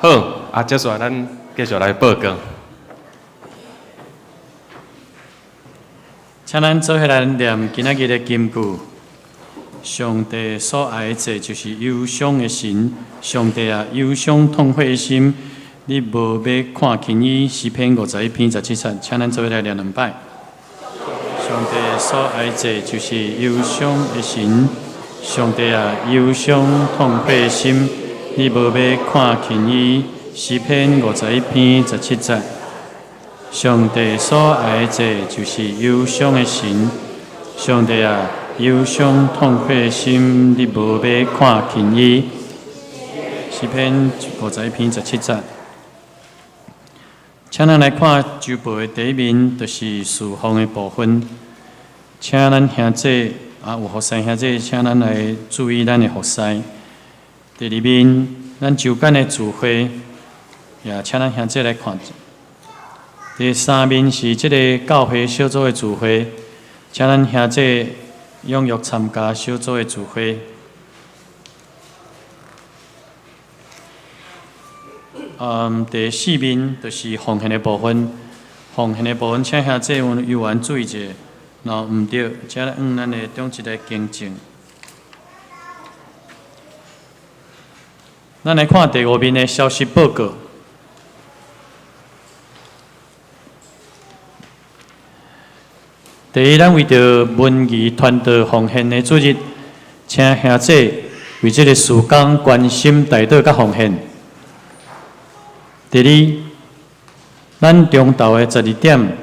好。啊，接下來咱繼續來報告。請咱做伙來念今仔日的金句。上帝所愛的這就是憂傷的神。上帝啊，憂傷痛悔的心，你無欲看輕伊。詩篇51篇17節，請咱做伙來念兩擺。上帝所愛的這就是憂傷的神。上帝啊，憂傷痛悔的心，你無欲看輕伊。詩篇51篇17節。上帝所愛的這就是憂傷的神。上帝啊，憂傷痛悔的心，你無欲看輕伊。詩篇51篇17節。請咱來看週報的第一面，就是事奉的部分。請咱兄弟啊，有服侍兄弟，請咱來注意咱的服侍。第二面，咱週間的聚會，也請咱兄弟來看。第三面是這个教會小組的聚會，請咱兄弟踴躍參加小組的聚會。第四面就是奉獻的部分，奉獻的部分，請兄弟有緣注意一下，若毋對，請按咱的長執來更正。咱來看第五面的消息報告。第一，咱為著文藝傳道奉獻的主日，請兄弟為這個事工關心代禱佮奉獻。第二，咱中晝的12點，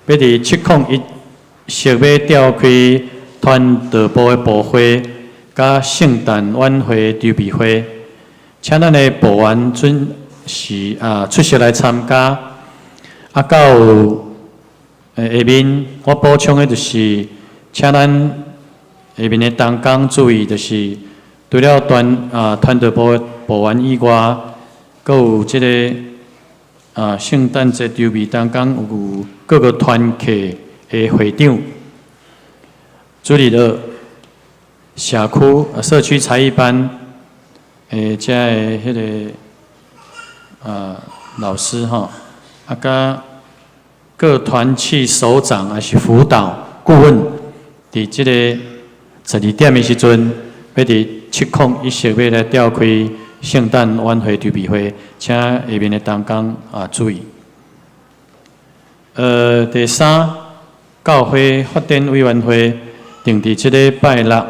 欲佇701室欲召開傳道部的部會，佮聖誕晚會籌備會，請咱的部員準時啊出席來參加。啊，到下面我補充的就是，請咱下面的同工注意，就是除了傳道部的部員以外，閣有這个聖誕節籌備同工有各個團契的會長，主日學社區社區才藝班的這个彼个老師吼，啊，佮各團契首長抑是輔導顧問，佇這个12點的時陣，欲佇701室欲來召開聖誕晚會籌備會，請下面的同工啊注意。第三，教會發展委員會定佇這禮拜六下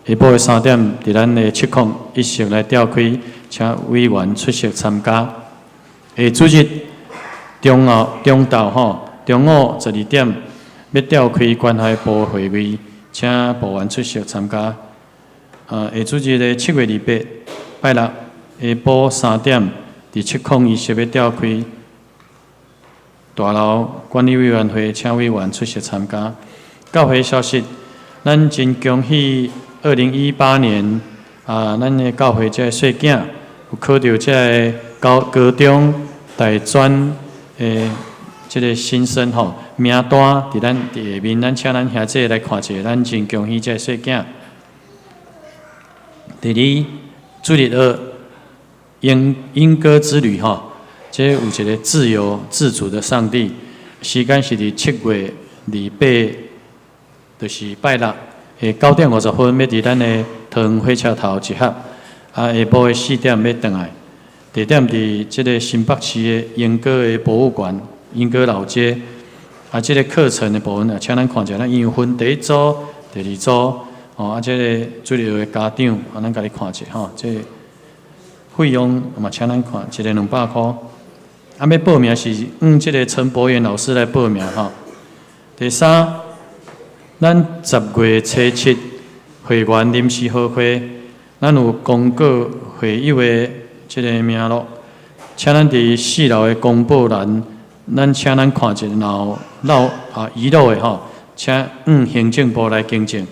晡的3點，佇咱的701室來召開，請委員出席參加。下主日中午中晝吼，中午12點欲召開關懷部會議，請部員出席參加。下主日的7月28，拜六下晡3點，佇701室欲召開大樓管理委員會，請委員出席參加。教會消息，咱真恭喜2018年啊，咱的教會這个細囝有考著這个高高中大專的這个新生吼，名單佇咱佇下面，咱請咱兄弟來看一下，咱真恭喜這个細囝。第二，主日學鶯鶯歌之旅吼，這有一个自由自主的上帝，時間是佇7月28，就是拜六的9點50分，欲佇咱的桃園火車頭集合，啊，下晡的4點欲轉來。地點佇這个新北市的鶯歌的博物館，鶯歌老街。啊，這个課程的部分啊，請咱看一下，咱有分第一組、第二組，哦，啊，這个主日學的家長，啊，咱共你看一下吼，這個費用嘛，請咱看，一个200箍。啊，欲報名是向這个陳博元老師來報名吼。第三，咱10月初7會員臨時合會，咱有公告會友的這个名錄，請咱佇四樓的公報欄，咱請咱看一下，若有漏啊遺漏的吼，請向行政部來更正。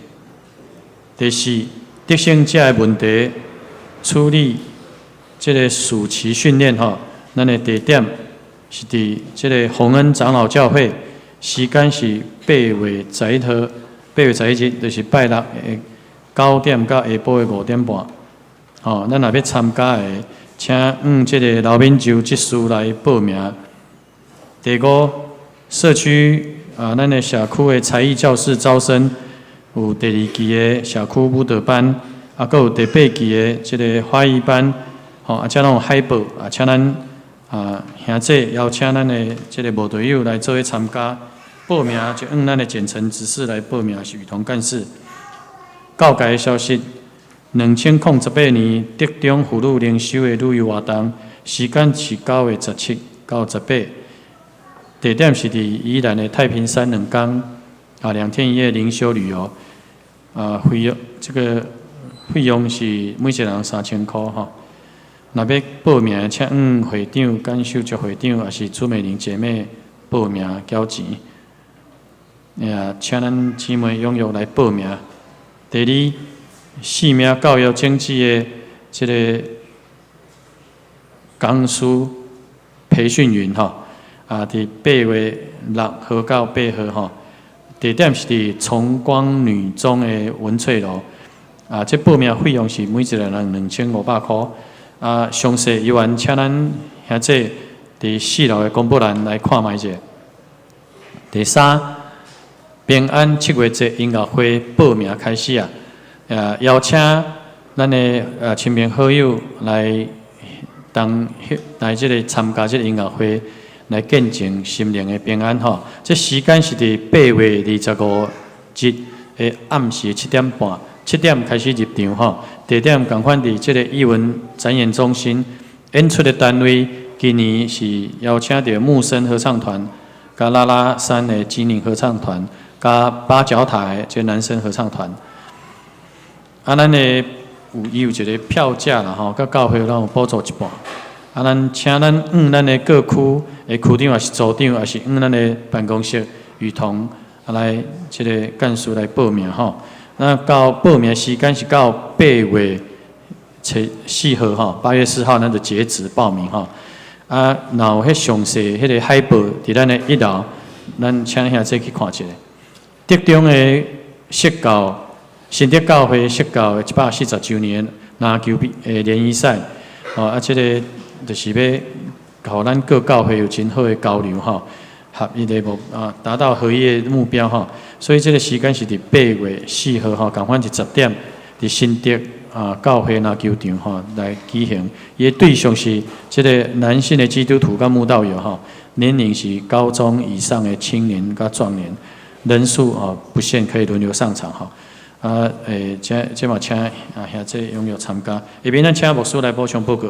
第四，得勝者的問題處理這个暑期訓練吼，咱的地點是佇這个洪恩長老教會，時間是8月11號，8月11日就是拜六的9點到下晡的5點半。吼，咱若欲參加的，請向這个劉敏洲執事來報名。第五，社區啊，咱的社區的才藝教室招生，有第二期的社區舞蹈班，啊，閣有第八期的這个花藝班，吼，啊，這攏有海報，啊，請咱啊兄弟邀請咱的這个慕道友來做伙參加。報名就向咱的簡陳執事來報名，是雨桐幹事。教界的消息，2018年竹中婦女靈修的旅遊活動，時間是9月17到18，地點是佇宜蘭的太平山2天，啊，2天1夜靈修旅遊，啊，費用這个費用是每一個人3000箍吼。若欲報名，請向會長簡秀菊會長，抑是朱美玲姐妹報名繳錢。也請咱姊妹踴躍來報名。第二，性命教育種子的這个講師培訓營吼，啊，佇8月6號到8號吼，地點是佇崇光女中的文翠樓。啊，這報名費用是每一個人2500箍。啊，詳細資源請咱兄弟佇四樓的公布欄來看覓者。第三，平安七月節音樂會報名開始啊！邀請咱的親朋好友來當來這个參加這个音樂會，來見證心靈的平安吼。這時間是佇8月25日的暗時7點半，7點開始入場吼。地點仝款佇這个藝文展演中心。演出的單位今年是邀請著木聲合唱團、佮拉拉山的精靈合唱團、佮八角塔的這男聲合唱團。啊，咱的有伊有一个票價啦吼，佮教會攏有補助一半。啊，咱請咱向咱的各區的區長，抑是組長，抑是向咱的辦公室雨桐啊來這个幹事來報名吼。那到報名時間是到8月4號吼，8月4號咱就截止報名吼。啊，若有彼詳細彼个海報佇咱的一樓，咱請兄弟去看一下。竹中的釋教新竹教會釋教的140週年籃球比的聯誼賽，哦，啊，這个就是欲予咱各教會有真好的交流吼，合一的目啊，達到合一的目標吼。所以這个時間是佇8月4號吼，仝款是10點，佇新竹啊教會籃球場吼來舉行。伊的對象是這个男性的基督徒佮慕道友吼，年齡是高中以上的青年佮壯年，人數啊不限，可以輪流上場吼。啊，這這嘛請啊兄弟踴躍參加。下面咱請牧師來補充報告。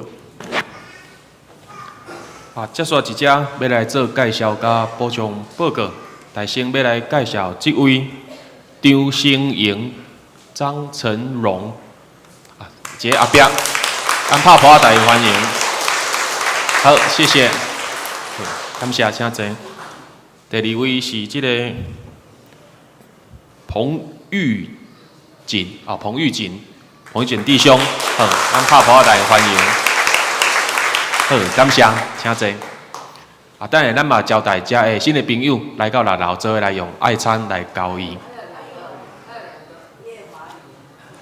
啊，接續一隻欲來做介紹佮補充報告。大先欲來介紹這位張成榮張成榮。一个后壁，咱拍噗仔大欢迎。好，谢谢，感谢，请坐。第二位是這个彭玉錦，啊，彭玉錦，彭玉錦弟兄，好，咱拍噗仔大歡迎。好，感謝，請坐。啊，等下咱嘛招待遮的新的朋友來到六樓，做伙來用愛餐來交易。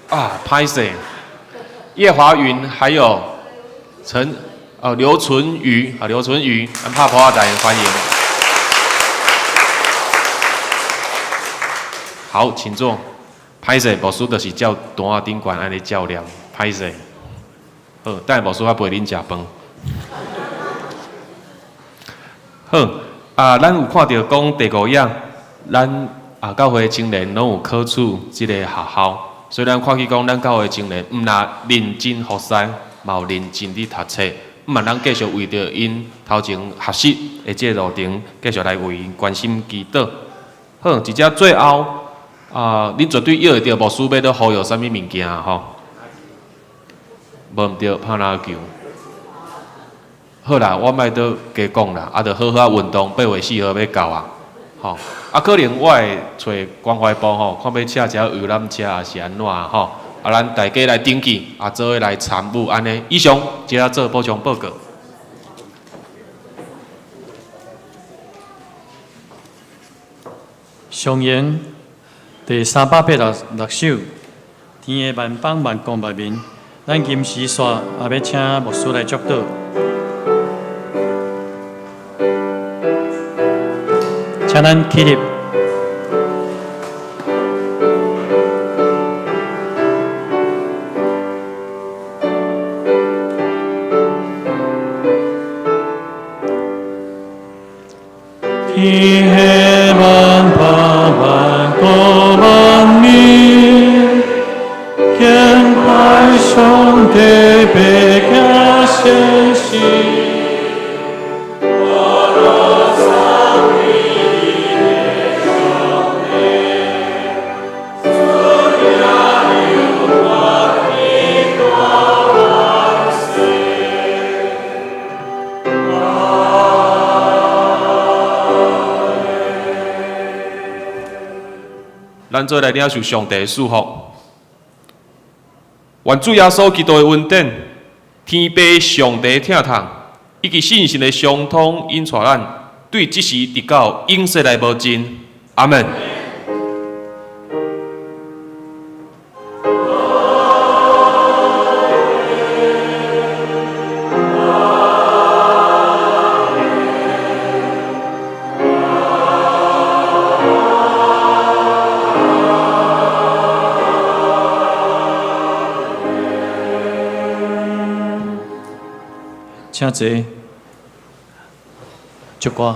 啊，歹勢，葉華雲還有陳，哦，劉純瑜，啊，劉純瑜，咱拍噗仔大歡迎。好，請坐。歹勢，牧師就是照單仔頂懸按呢照念，歹勢。好，等下牧師仔陪恁食飯。好，啊，咱有看著講第五頁，咱啊教會青年攏有考取這个學校，所以咱看見講，咱教會青年毋若認真服侍，嘛有認真佇讀冊，毋嘛咱繼續為著𪜶頭前學習的這个路程，繼續來為𪜶關心祈禱。好，佇遮最後，啊，恁絕對約會著牧師欲閣呼籲啥物物件吼？無毋對，拍籃球。好啦，我莫閣加講啦，啊，著好好運動，8月4號欲到啊，吼，啊，可能我會揣關懷部吼，看欲請一下遊覽車，抑是按怎吼，啊，咱大家來登記，啊，做伙來參與按呢。以上，這下做補充報告。上言第386首，天的萬邦萬國萬民，咱今時煞也欲請牧師來祝禱。請咱起立。天的萬邦萬國萬民，敬拜上帝，白行善事。咱做來領受上帝的祝福。願主耶穌基督的恩典、天父上帝的疼痛，以及聖神的相通引帶咱，對這時直到永世來無盡。阿們。請坐，祝歌。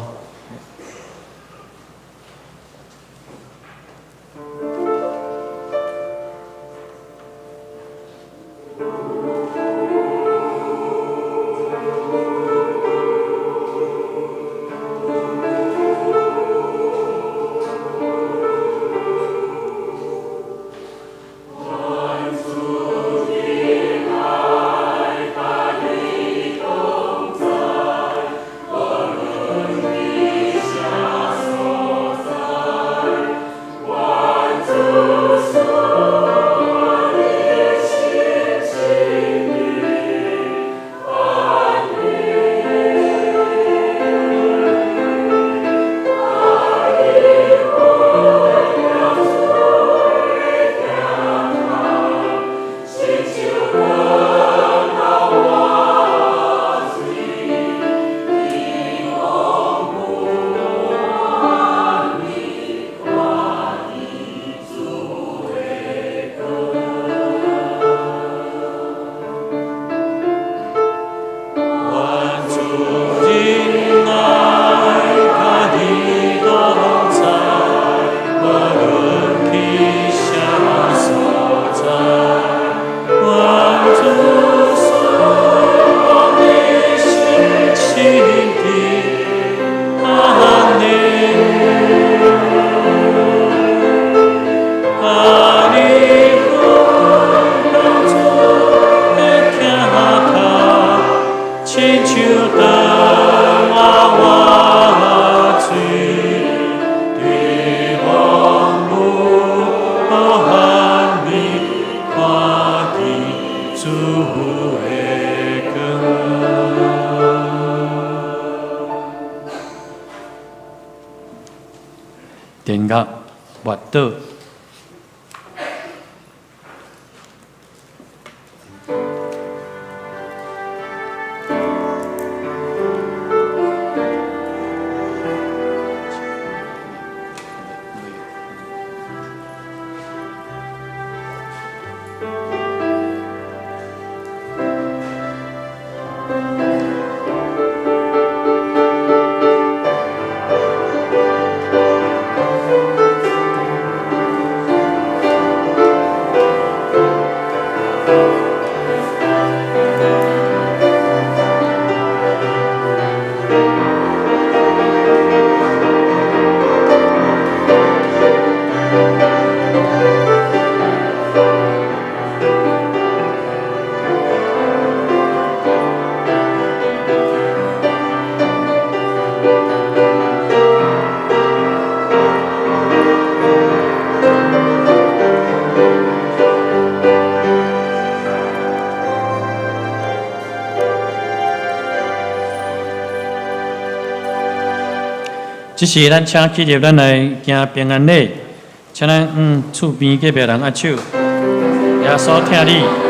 殿額跋倒。這時，咱請起立，咱來行平安禮，請咱厝邊隔壁人握手。耶穌疼你。